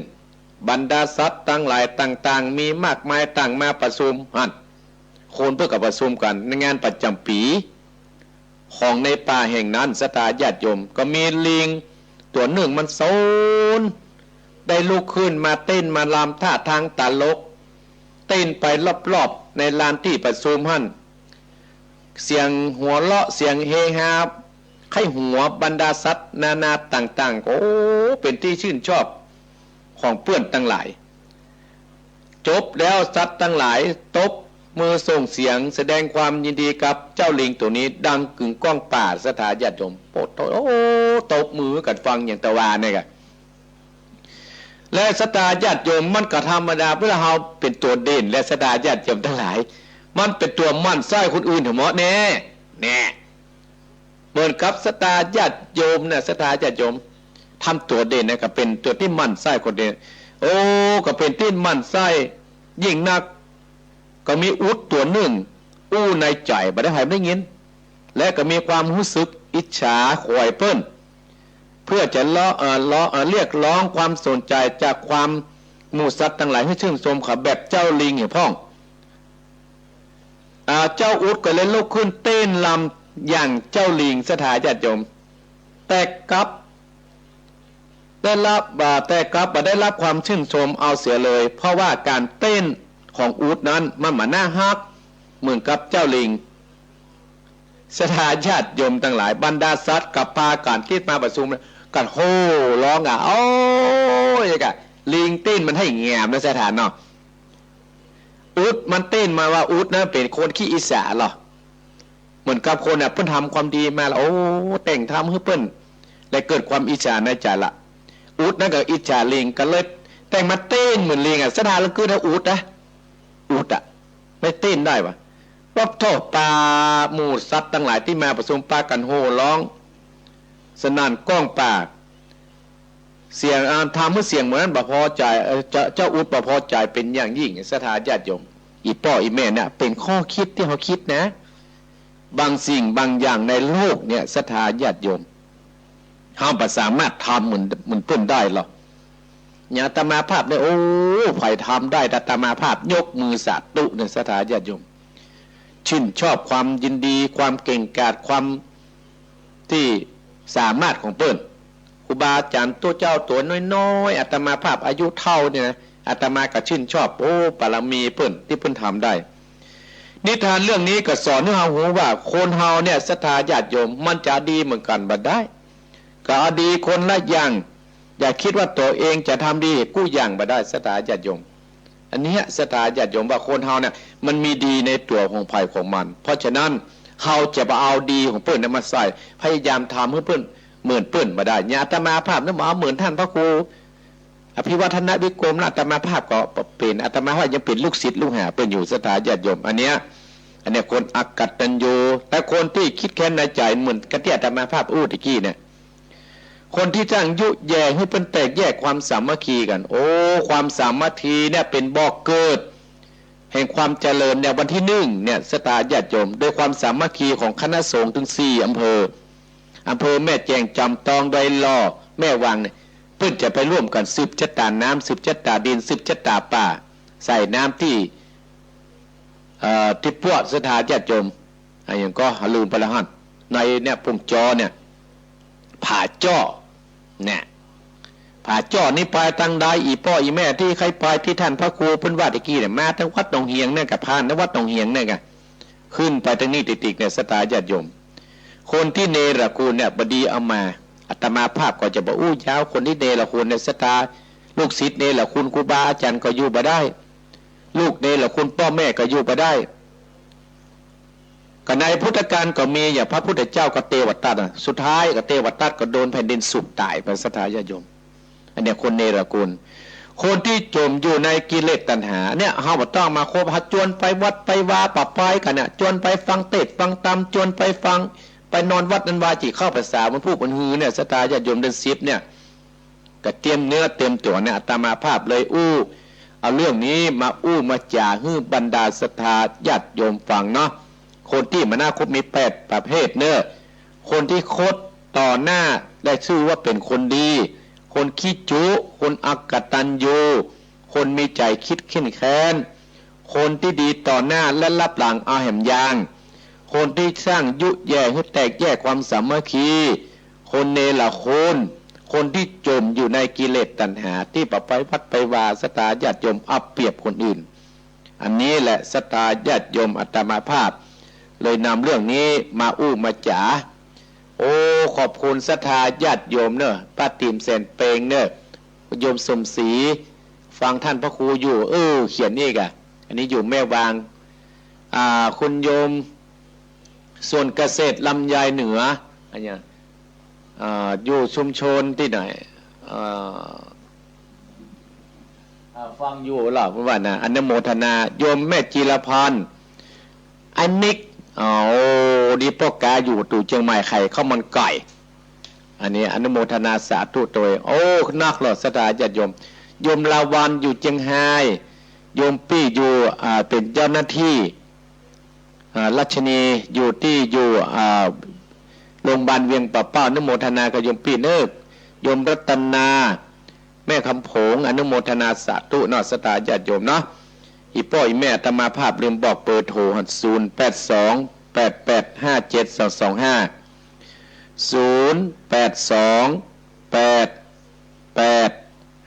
บรรดาสัตว์ตังหลายต่างๆ มีมากมายต่างมาประชุมหั้น คนเปิ้นก็ประชุมกั๋นในงานประจ๋ำปี๋ของในป่าแห่งนั้น ศรัทธาญาติโยม ก็มีลิงตั๋วนึ่งมันซน ได้ลุกขึ้นมาเต้นมารำท่าทางตลก เต้นไปรอบๆ ในลานตี้ประชุมหั้น เสียงหัวเราะ เสียงเฮฮา ใค่หัวบรรดาสัตว์นานาต่างๆ โอ้ เป๋นตี้ชื่นชอบของเปื้อนตังหลาย จบแล้วสัตว์ตังหลายตบมือส่งเสียงแสดงความยินดีกับเจ้าลิงตั๋วนี้ดังกึ่งก้องป่า ศรัทธาญาติโยม โอ้โห ตบมือกั๋นฟังอย่างตะวาเนี่ยกะ และศรัทธาญาติโยม มันก็ธรรมดา เวลาเฮาเป๋นตั๋วเด่น และศรัทธาญาติโยมตังหลาย มันเป๋นตั๋วหมั่นไส้คนอื่นแหมเนาะ แน่ แน่ เหมือนกับศรัทธาญาติโยมเนี่ย ศรัทธาญาติโยมทำตั๋วเด่นนะ ก็เป๋นตั๋วตี้หมั่นไส้คนอื่น โอ้ ก็เป๋นตี้หมั่นไส้ยิ่งนัก ก็มีอุฐตั๋วนึ่งอู้ในใจ๋ บ่ได้ใผได้ยิน และก็มีความฮู้สึกอิจฉาขวายเปิ้น เพื่อจะเลาะ เอ่อ เลาะ เอ่อ เรียกร้องความสนใจ๋จากความหมู่สัตว์ตังหลายหื้อชื่นชมเขาแบบเจ้าลิงเหียพ่อง อ่า เจ้าอุฐก็เลยลุกขึ้นเต้นรำ อย่างเจ้าลิง ศรัทธาญาติโยม แต่กลับได้รับ อ่า แต่กลับบ่ได้รับความชื่นชมเอาเสียเลย เพราะว่าก๋านเต้นของอูฐนั้นมันบ่น่าฮักเหมือนกับเจ้าลิง ศรัทธาญาติโยมตังหลาย บรรดาสัตว์ก็ปากั๋นตี้มาประชุมกั๋นโห่ฮ้องอะ โอ้ย กะลิงเต้นมันหื้อแหงมนะ ศรัทธาเนาะ อูฐมันเต้นมาว่าอูฐนั้นเป๋นคนขี้อิจฉาลอ เหมือนกับคนน่ะ เปิ้นทำความดีมาแล้ว โอ้ แต่งทำหื้อเปิ้น และเกิดความอิจฉาในใจ๋ละ อูฐนั้นก็อิจฉาลิง ก็เลยแต่งมาเต้นเหมือนลิงอะ ศรัทธา แล้วกึ๊ดหื้ออูฐนะ อูฐอะ ไม่เต้นได้วะ ว่าโถ่ ปา หมู่สัตว์ตังหลายตี้มาประชุมปากั๋นโห่ฮ้องสนั่นก้องป่า เสียง อ่า ทำหื้อเสียงเหมือนนั้นบ่พอใจ๋ เอ่อ เจ้า เจ้าอูฐบ่พอใจ๋เป๋นอย่างยิ่ง ศรัทธาญาติโยม อี่ป้ออี่แม่เนี่ย เป๋นข้อคิดตี้เฮาคิดนะ บางสิ่งบางอย่างในโลกเนี่ย ศรัทธาญาติโยม เฮาบ่สามารถทำเหมือน เหมือนเปิ้นได้หรอก อย่างอาตมาภาพเนี่ย โอ้ ใผทำได้ อาตมาภาพยกมือสาธุเนี่ย ศรัทธาญาติโยม ชื่นชอบความยินดี ความเก่งกาจ ความ ตี้สามารถของเปิ้น ครูบาอาจ๋ารย์ตุ๊เจ้าตั๋วน้อยๆ อาตมาภาพอายุเต้าเนี่ยนะ อาตมาก็ชื่นชอบ โอ้ บารมีเปิ้นตี้เปิ้นทำได้ นิทานเรื่องนี้ก็สอนหื้อเฮาฮู้ว่า คนเฮาเนี่ย ศรัทธาญาติโยม มันจะดีเหมือนกั๋นบ่ได้ ก็เอาดีคนละอย่าง อย่าคิดว่าตั๋วเองจะทำดีกู้อย่างบ่ได้ ศรัทธาญาติโยม อันเนี้ย ศรัทธาญาติโยม ว่าคนเฮาเนี่ยมันมีดีในตั๋วของใผของมัน เพราะฉะนั้นเฮาจะบ่เอาดีของเปิ้นเนี่ยมาใส่ พยายามทำหื้อเปิ้นเหมือนเปิ้นบ่ได้ อย่างอาตมาภาพเนี่ยบ่เอาเหมือนต้านพระครูอภิวัฒนวิกรมนะ อาตมาภาพก็บ่เป๋น อาตมาภาพยังเป๋นลูกศิษย์ลูกหาเปิ้นอยู่ ศรัทธาญาติโยม อันเนี้ย อันเนี้ยคนอกตัญญู แต่คนตี้คิดแค้นในใจ๋เหมือนกับตี้อาตมาภาพอู้ตะกี้เนี่ย คนตี้สร้างยุแย่หื้อเปิ้นแตกแยกความสามัคคีกั๋น โอ้ ความสามัคคีเนี่ยเป๋นบ่อเกิดแห่งความเจริญเนี่ย วันตี้นึ่งเนี่ย ศรัทธาญาติโยม โดยความสามัคคีของคณะสงฆ์ตึงสี่อำเภอ อำเภอแม่แจ่ม จอมตอง ดอยหล่อ แม่วางเนี่ย เปิ้นจะไปร่วมกั๋นสืบจะต๋าน้ำ สืบจะต๋าดิน สืบจะต๋าป่า ใส่น้ำตี้ เอ่อ ตี้ปวด ศรัทธาญาติโยม อะหยังก็ลืมไปแล้วหั้น ในเนี่ย ปุงจอเนี่ย ผาจ้อ เนี่ย ผาจ้อนี่ไปตางใด อี่ป้ออี่แม่ตี้ใค่ไปตี้ต้านพระครูเปิ้นว่าตะกี้เนี่ย มาตางวัดหนองเหียงเนี่ยกะ ผ่านตางวัดหนองเหียงเนี่ยกะ ขึ้นไปตางนี้ติดๆ เนี่ย ศรัทธาญาติโยม คนตี้เนรคุณเนี่ย บ่ดีเอามา อาตมาภาพก็จะบ่อู้ยาว คนตี้เนรคุณเนี่ย ศรัทธา ลูกศิษย์เนรคุณ ครูบาอาจ๋ารย์ก็อยู่บ่ได้ ลูกเนรคุณป้อแม่ก็อยู่บ่ได้ ก็ในพุทธกาลก็มี อย่างพระพุทธเจ้าก็เตวทัตนะ สุดท้ายก็เตวทัตก็โดนแผ่นดินสูบต๋ายไป ศรัทธาญาติโยม อันเนี้ยคนเนรคุณ คนตี้จ๋มอยู่ในกิเลสตัณหาเนี่ย เฮาบ่ต้องมาคบหา จวนไปวัดไปวา ปะปายกั๋นเนี่ย จวนไปฟังเตสน์ฟังธรรม จวนไปฟัง ไปนอนวัดนั้นวา จิเข้าพรรษาวันพูกวันฮือเนี่ย ศรัทธาญาติโยม เดือนสิบเนี่ย ก็เตรียมเนื้อเตรียมตั๋วเนี่ย อาตมาภาพเลยอู้ เอาเรื่องนี้มาอู้มาจ๋าหื้อบรรดาศรัทธาญาติโยมฟังเนาะ คนตี้บ่น่าคบมีแปดประเภทเน่อ คนตี้คบต่อหน้าได้ชื่อว่าเป๋นคนดี คนขี้จุ คนอกตัญญู คนมีใจ๋คิดเคียดแค้น คนตี้ดีต่อหน้าและลับหลังเอาแหมยาง คนตี้สร้างยุแย่หื้อแตกแยกความสามัคคี คนเนรคุณ คนตี้จ๋มอยู่ในกิเลสตัณหา ตี้บ่ไปวัดไปวา ศรัทธาญาติโยม เอาเปรียบคนอื่น อันนี้แหละศรัทธาญาติโยม อาตมาภาพเลยนำเรื่องนี้มาอู้มาจ๋า โอ้ ขอบคุณศรัทธาญาติโยมเน่อ ป้าติ๋มแสนเปงเน่อ โยมสมศรี ฟังต้านพระครูอยู่ เออ เขียนนี่กะ อันนี้อยู่แม่วาง อ่า คุณโยม สวนเกษตรลำไยเหนือ อันเนี้ย อ่า อยู่ชุมชนตี้ไหน อ่า อ่า ฟังอยู่ลอ เปิ้นว่านะ อนุโมทนา โยมแม่จีรพันธ์ อันนิก อ๋อ ดีป้อกาอยู่ตู่เจียงใหม่ ขายข้าวมันไก่ อันนี้อนุโมทนาสาธุตวย โอ้ นักลอ ศรัทธาญาติโยม โยมลาวัลย์อยู่เจียงฮาย โยมปี้อยู่ อ่า เป๋นเจ้าหน้าตี้ อ่า รัชนีอยู่ตี้ อยู่ อ่า โรงพยาบาลเวียงป่าเป้า อนุโมทนากับโยมปี้เน่อ โยมรัตนา แม่คำผง อนุโมทนาสาธุเนาะ ศรัทธาญาติโยมเนาะ อี่ป้ออี่แม่ อาตมาภาพลืมบอกเบอร์โทร ศูนย์แปดสอง แป ดแปดห้าเจ็ดสองสองห้า ศูนย์แปดสองแปดแปด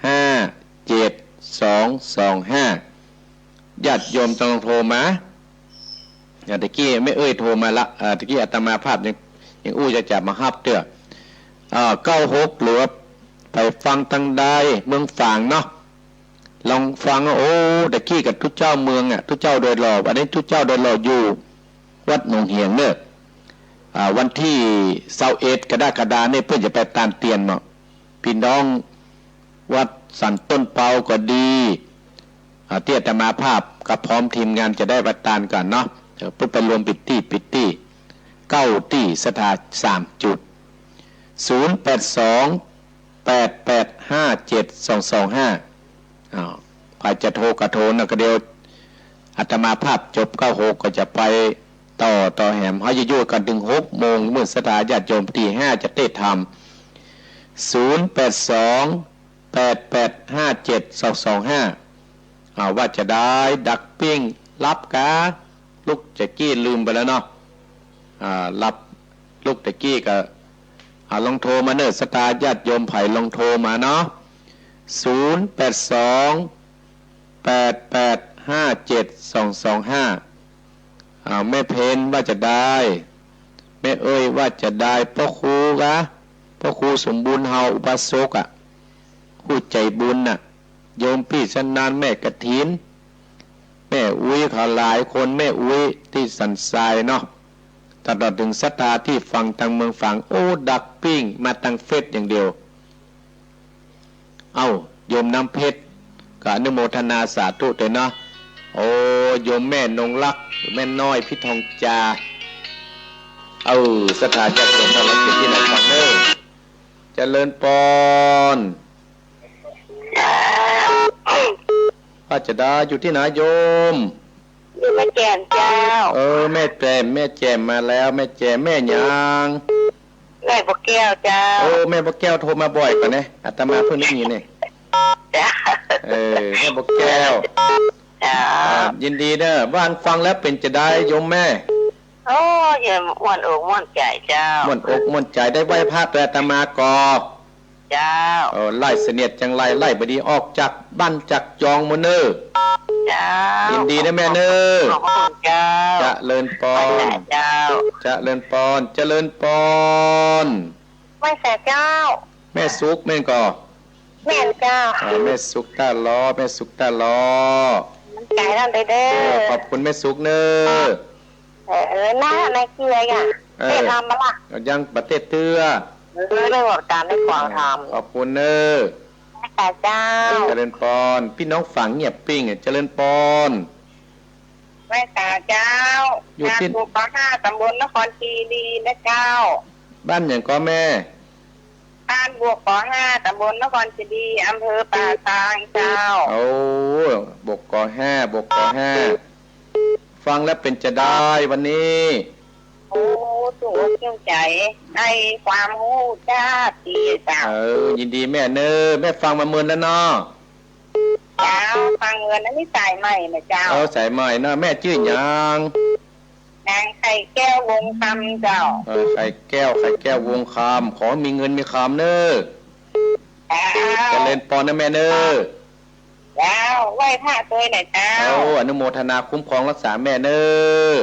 ห้าเจ็ดสองสองห้า ญาติโยมต้องโทรมา อ่า ตะกี้แม่เอ้ยโทรมาละ อ่า ตะกี้อาตมาภาพยัง ยังอู้จะ จะบ่ฮับเตื้อ อ่า เก้าหก หรือว่าไปฟังตางใด เมืองฝางเนาะ ลองฟัง โอ้ ตะกี้กับตุ๊เจ้าเมืองอะ ตุ๊เจ้าโดยหล่อ อันนี้ตุ๊เจ้าโดยหล่ออยู่วัดหนองเหียงเน่อ อ่า วันตี้ซาวเอ็ดกรกฎาเนี่ย เปิ้นจะไปตานเตียนเนาะ ปี้น้องวัดสันต้นเปาก็ดี อ่า ตี้อาตมาภาพกับพร้อมทีมงานจะได้ไปตานกั๋นเนาะ เออ เปิ้นไปรวมปิดตี้ ปิดตี้ เก้าตี้ศรัทธาสามจุด ศูนย์แปดสองแปดแปดห้าเจ็ดสองสองห้า อ้าว ใผจะโทรก็โทรนะ ก็เดี๋ยวอาตมาภาพจบเก้าหกก็จะไปต่อ ต่อแหม เฮาจะอยู่กั๋นเถิงหกโมง เมื่อศรัทธาญาติโยมตี้ห้าจะเตศน์ธรรม ศูนย์แปดสองแปดแปดห้าเจ็ดสองสองห้า อ่า ว่าจะใด ดักปิ้ง หลับกา ลุกตะกี้ลืมไปแล้วเนาะ อ่า หลับ ลุกตะกี้ก็ อ่า ลองโทรมาเน่อ ศรัทธาญาติโยมใผลองโทรมาเนาะ ศูนย์แปดสองแปดแปดห้าเจ็ดสองสองห้า อ่า แม่เพ็ญว่าจะใด แม่เอ้ยว่าจะใด ป้อครูกา ป้อครูสมบูรณ์เฮาอุบาสกอะ ผู้ใจ๋บุญน่ะ โยมปี้ชำนาญ แม่กฐิน แม่อุ๊ยเขาหลายคน แม่อุ๊ยตี้สันทรายเนาะ ตลอดเถิงศรัทธาตี้ฟังตางเมืองฝาง โอ้ ดักปิ้งมาตางเฟซอย่างเดียว เอ้า โยมน้ำเพชร ก็อนุโมทนาสาธุตวยเนาะ โอ้ โยมแม่นงรัก แม่น้อยพิทองจา เออ ศรัทธาญาติโยมทั้งหลายอยู่ตี้ไหนฟังเน่อ เจริญปอน ป้าจะดาอยู่ตี้ไหนโยม อยู่แม่แจ่มเจ้า เออ แม่แจ่ม แม่แจ่มมาแล้ว แม่แจ่ม แม่หยัง แม่บัวแก้วเจ้า เออ แม่บัวแก้วโทรมาบ่อยก่อเน่อ อาตมาเพิ่งได้ยินเนี่ย เจ้า เออ แม่บัวแก้ว เจ้า อ่า ยินดีเน่อ ว่าอันฟังแล้วเป๋นจะใดโยมแม่ โอ้ เยี่ยม ม่วนอกม่วนใจ๋เจ้า ม่วนอกม่วนใจ๋ ได้ไหว้พระตวยอาตมาก่อ เจ้า เออ ไล่เสนียดจังไร ไล่บ่ดีออกจากบ้านจากจองหมดเน่อ เจ้า ยินดีนะแม่เน่อ ขอบพระคุณเจ้า เจริญปอน เจ้า เจริญปอน เจริญปอน ไหว้สาเจ้า แม่สุขแม่นก่อ แม่นเจ้า อ่า แม่สุขต้าลอ แม่สุขต้าลอ มันไกลแล้วเด้อ เออ ขอบคุณแม่สุขเน่อ เออ เออ น่า น่าเกลียดอ่ะ เออ เตศน์ธรรมมาละ ยังบ่เตศน์เตื้อ เออ ได้บอกตามได้ฟังธรรม ขอบคุณเน่อ สาเจ้า เจริญปอน ปี้น้องฝางเงียบปิ้ง เจริญปอน ไหว้สาเจ้า อยู่ตี้ บ้านบวกขอห้า ตำบลนครคีรีนะเจ้า บ้านหยังก่อแม่ บ้านบวกขอห้า ตำบลนครคีรี อำเภอป่าซางเจ้า โอ้ บวกขอห้า บวกขอห้า ฟังแล้วเป๋นจะใดวันนี้ โอ้ จุอกจุใจ๋ ได้ความฮู้จ้าดีเจ้า เออ ยินดีแม่เน่อ แม่ฟังมาเมินแล้วเนาะ เจ้า ฟังเมิน อันนี้สายใหม่นะเจ้า เออ สายใหม่เนาะ แม่จื้อหยัง นางไข่แก้ววงคำเจ้า เออ ไข่แก้ว ไข่แก้ววงคำ ขอมีเงินมีคำเน่อ เจ้า เจริญปอนนะแม่เน่อ เจ้า ไหว้พระตวยหน่อยเจ้า โอ้ อนุโมทนาคุ้มครองรักษาแม่เน่อ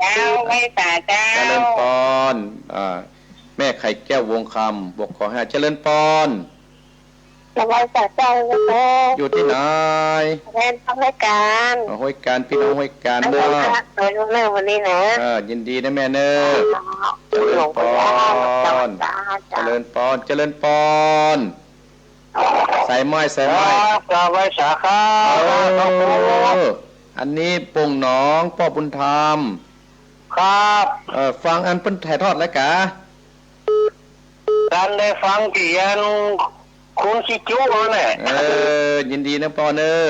เจ้า ไหว้สาเจ้า เจริญปอน อ่า แม่ไข่แก้ววงคำ บวกขอห้า เจริญปอน ไหว้สาเจ้าเจ้า อยู่ตี้ไหน แม่น้องห้วยกาญ อ๋อ ห้วยกาญ ปี้น้องห้วยกาญเนาะ ไหว้พระตวยเน่อวันนี้นะ เออ ยินดีนะแม่เน่อ เจ้า เจริญปอน เจ้า เจริญปอน เจริญปอน สายใหม่ สายใหม่ ครับ กราบไหว้สาครับ เออ อันนี้โป่งหนอง ป้อบุญธรรม ครับ เออ ฟังอันเปิ้นถ่ายทอดแล้วกา ตันได้ฟังตี้อันคุณขี้จุ๊นั่นแหละ เออ ยินดีนะปอนเน่อ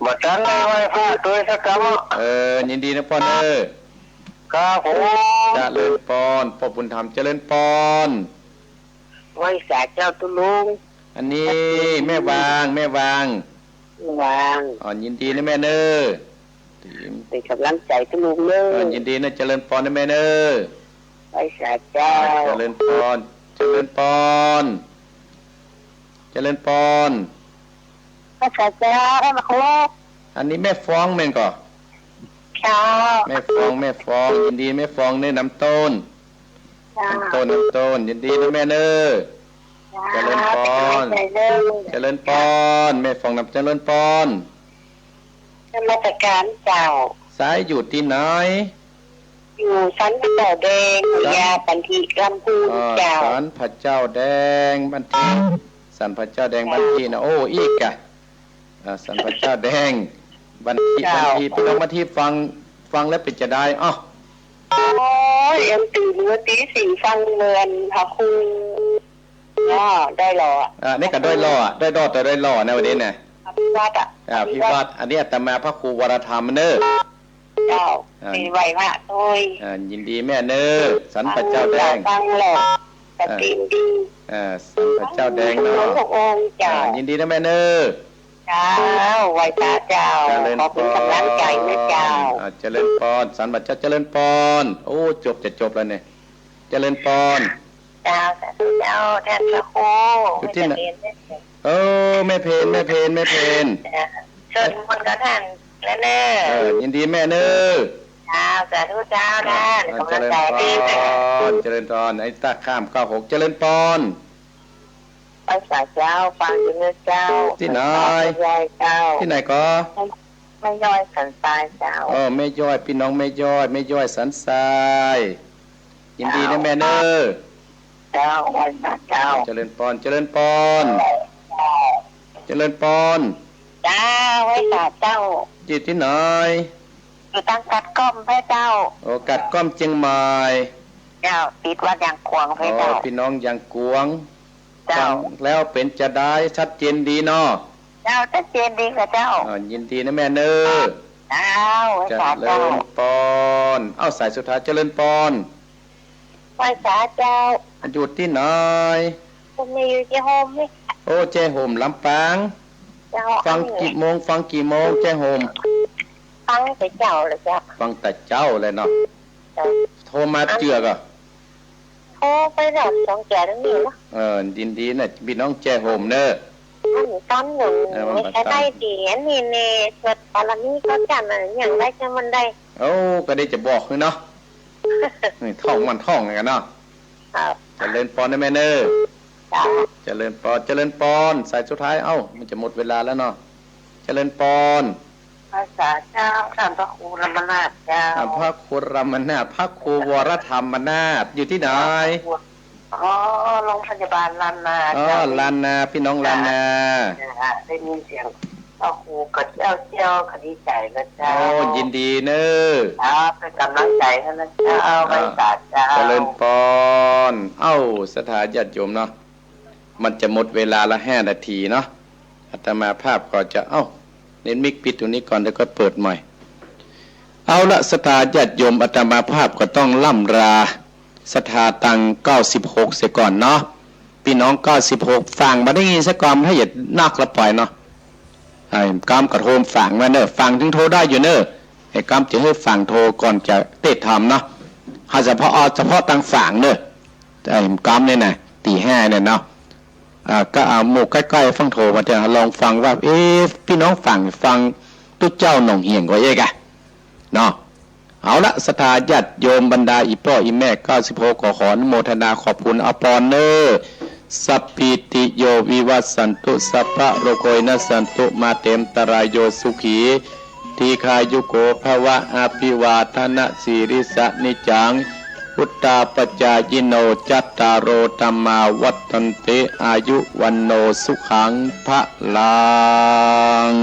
บ่ตันได้ไหว้พระตวยสักกำ เออ ยินดีนะปอนเน่อ ครับผม เจริญปอน ป้อบุญธรรม เจริญปอน ไหว้สาเจ้าตุ๊ลุง อันนี้แม่วาง แม่วาง วาง อ๋อ ยินดีนะแม่เน่อ เป๋นก๋ำลังใจ๋ตวลูกเน่อ อ่า ยินดีเน่อ เจริญปอนเน่อแม่เน่อ ไหว้สาเจ้า อ่า เจริญปอน เจริญปอน เจริญปอน ไหว้สาเจ้า ไหว้พระครู อันนี้แม่ฟองแม่นก่อ เจ้า แม่ฟอง แม่ฟอง ยินดีแม่ฟองเน่อ นำต้น เจ้า นำต้น นำต้น ยินดีเน่อแม่เน่อ เจ้า เจริญปอน เป๋นก๋ำลังใจ๋เน่อ เจริญปอน แม่ฟองนำ เจริญปอน นมัสก๋ารเจ้า สายอยู่ตี้ไหน อยู่สันพระเจ้าแดง สัน ยาปันทีลำพูน อ่า เจ้า สันพระเจ้าแดง บันที สันพระเจ้าแดง บันทีนะ โอ้ อีกอะ อ่า สันพระเจ้าแดง บันที เจ้า บันที พี่น้องบันทีฟัง ฟังแล้วเป๋นจาใด อ้าว โอ้ย เอ็มตื่นเมื่อตีสี่ฟังเมื่อนพระครู อ้อ ด้อยหล่อ อ่า นี่ก็ด้อยหล่อ ด้อยหล่อแต่ด้อยหล่อนะวันนี้นะ อภิวัตรอะ อ่า อภิวัตร อภิวัตร อันนี้อาตมาพระครูวรธรรมเน่อ เจ้า อ่า เป๋นไหว้พระโตย อ่า ยินดีแม่เน่อ สันพระเจ้าแดง ฟังแล้ว อ่า ก็เป๋นดี อ่า สันพระเจ้าแดงเนาะ ทั้งหมดหกองค์เจ้า อ่า ยินดีเน่อแม่เน่อ เจ้า ไหว้สาเจ้า เจริญปอน ขอเป๋นก๋ำลังใจ๋เน่อเจ้า อ่า เจริญปอน สันพระเจ้าเจริญปอน โอ้ จบจะจบแล้วเนี่ย เจริญปอน เจ้า สาธุเจ้า ต้านพระครู อยู่ตี้ไหน แม่เพ็ญ เออ แม่เพ็ญ แม่เพ็ญ แม่เพ็ญ เจ้า สวดมนต์กับต้านแล้วเน่อ เออ ยินดีแม่เน่อ เจ้า สาธุเจ้า ต้าน อ่า ก๋ำลังใจ๋ดี เจริญปอน เจริญปอน ไอ้ตาข้ามเก้าหก เจริญปอน ไหว้สาเจ้า ฟังอยู่เน่อเจ้า ตี้ไหน ไหว้เจ้า ตี้ไหนก่อ แม่ย้อยสันทรายเจ้า เออ แม่ย้อย พี่น้องแม่ย้อย แม่ย้อยสันทราย ยินดีเน่อแม่เน่อ เจ้า ไหว้สาเจ้า เจริญปอน เจริญปอน เจริญปอน เจ้า ไหว้สาเจ้า อยู่ตี้ไหน อยู่ตางกาดก้อมแพร่เจ้า โอ้ กาดก้อมเจียงใหม่ เจ้า ติดวัดยางกวางแพร่เจ้า อ๋อ พี่น้องยางกวาง เจ้า ฟังแล้วเป๋นจาใด ชัดเจนดีเนาะ เจ้า ชัดเจนดีก่อเจ้า อ่า ยินดีเน่อแม่เน่อ เจ้า ไหว้สาเจ้า เจริญปอน เอ้า สายสุดท้าย เจริญปอน ไหว้สาเจ้า อยู่ตี้ไหน ผมมีอยู่แจ้ห่มนี่ โอ้ แจ้ห่มลำปาง เจ้า ฟังกี่โมง ฟังกี่โมง แจ้ห่ม ฟังแต่เจ๊าเลยเจ้า ฟังแต่เจ๊าเลยเนาะ เจ้า โทรมาเจื้อก่อ โทรไปรอบสองเจื้อแล้วนี่เนาะ เออ ยินดีเน่อ พี่น้องแจ้ห่มเน่อ อันนี้ต๋อนหนึ่ง เออ ไม่ใช่ได้ดี อันนี้เน่อ สวดบารมีเขาจันทร์อะ อย่างไรจะมันได้ โอ้ ก็ได้จะบอกหื้อเนาะ นี่ท่องมันท่องกันเนาะ ครับ เจริญปอนเน่อแม่เน่อ เจ้า เจริญปอน เจริญปอน สายสุดท้าย เอ้า มันจะหมดเวลาแล้วเนาะ เจริญปอน ไหว้สาเจ้า ต้านพระครูรามนาถเจ้า อ่า พระครูรามนาถ พระครูวรธรรมนาถ อยู่ตี้ไหน อ๋อ โรงพยาบาลล้านนา อ๋อ เจ้า ล้านนา พี่น้องล้านนา เจ้า ได้ยินเสียงพระครูก็เจ้าเจ้า ก็ดีใจ๋นะเจ้า โอ้ ยินดีเน่อ ครับ เป๋นก๋ำลังใจ๋หื้อนะเจ้า อ่า ไหว้สาเจ้า เจริญปอน เอ้า ศรัทธาญาติโยมเนาะ มันจะหมดเวลาละห้านาทีเนาะ อาตมาภาพก็จะ เอ้า เน็ตมิกปิดตรงนี้ก่อน เดี๋ยวก็เปิดใหม่ เอาละ ศรัทธาญาติโยม อาตมาภาพก็ต้องล่ำลาศรัทธาตังเก้าสิบหกเสียก่อนเนาะ พี่น้องเก้าสิบหก ฟังบ่ได้ยินซะก่อน ถ้าอย่านักละปล่อยเนาะ ไอ้กำก็โทรฟังมาเน่อ ฟังถึงโทรได้อยู่เน่อ ไอ้กำจะหื้อฟังโทรก่อนจะเตะธรรมเนาะ เอาเฉพาะ เอาเฉพาะตังฟังเน่อ ไอ้กำเนี่ยนะ ตีห้าเนี่ยเนาะ อ่า ก็เอาหมู่ใก้ๆ ฟั่งโทรมาเถอะ ลองฟังว่า เอ๊ะ ปี้น้องฟั่ง ฟั่งตุ๊เจ้าหนองเหี่ยงก่อเอ๊กอะ เนาะ เอาละ ศรัทธาญาติโยม บรรดาอี่ป้ออี่แม่ เก้าสิบหก ก็ขออนุโมทนาขอบคุณ เอาปอนเน่อ สัพพีติโยวิวัชชันตุ สัพพะโรโควินัสสันตุ มาเตมตรายโย สุขี ทีฆายุโกภวะ อภิวาทนะสีลิสะนิจจัง วุฑฒาปจายิโน จัตตาโร ธัมมา วัฑฒันติ อายุ วัณโณ สุขัง พะลัง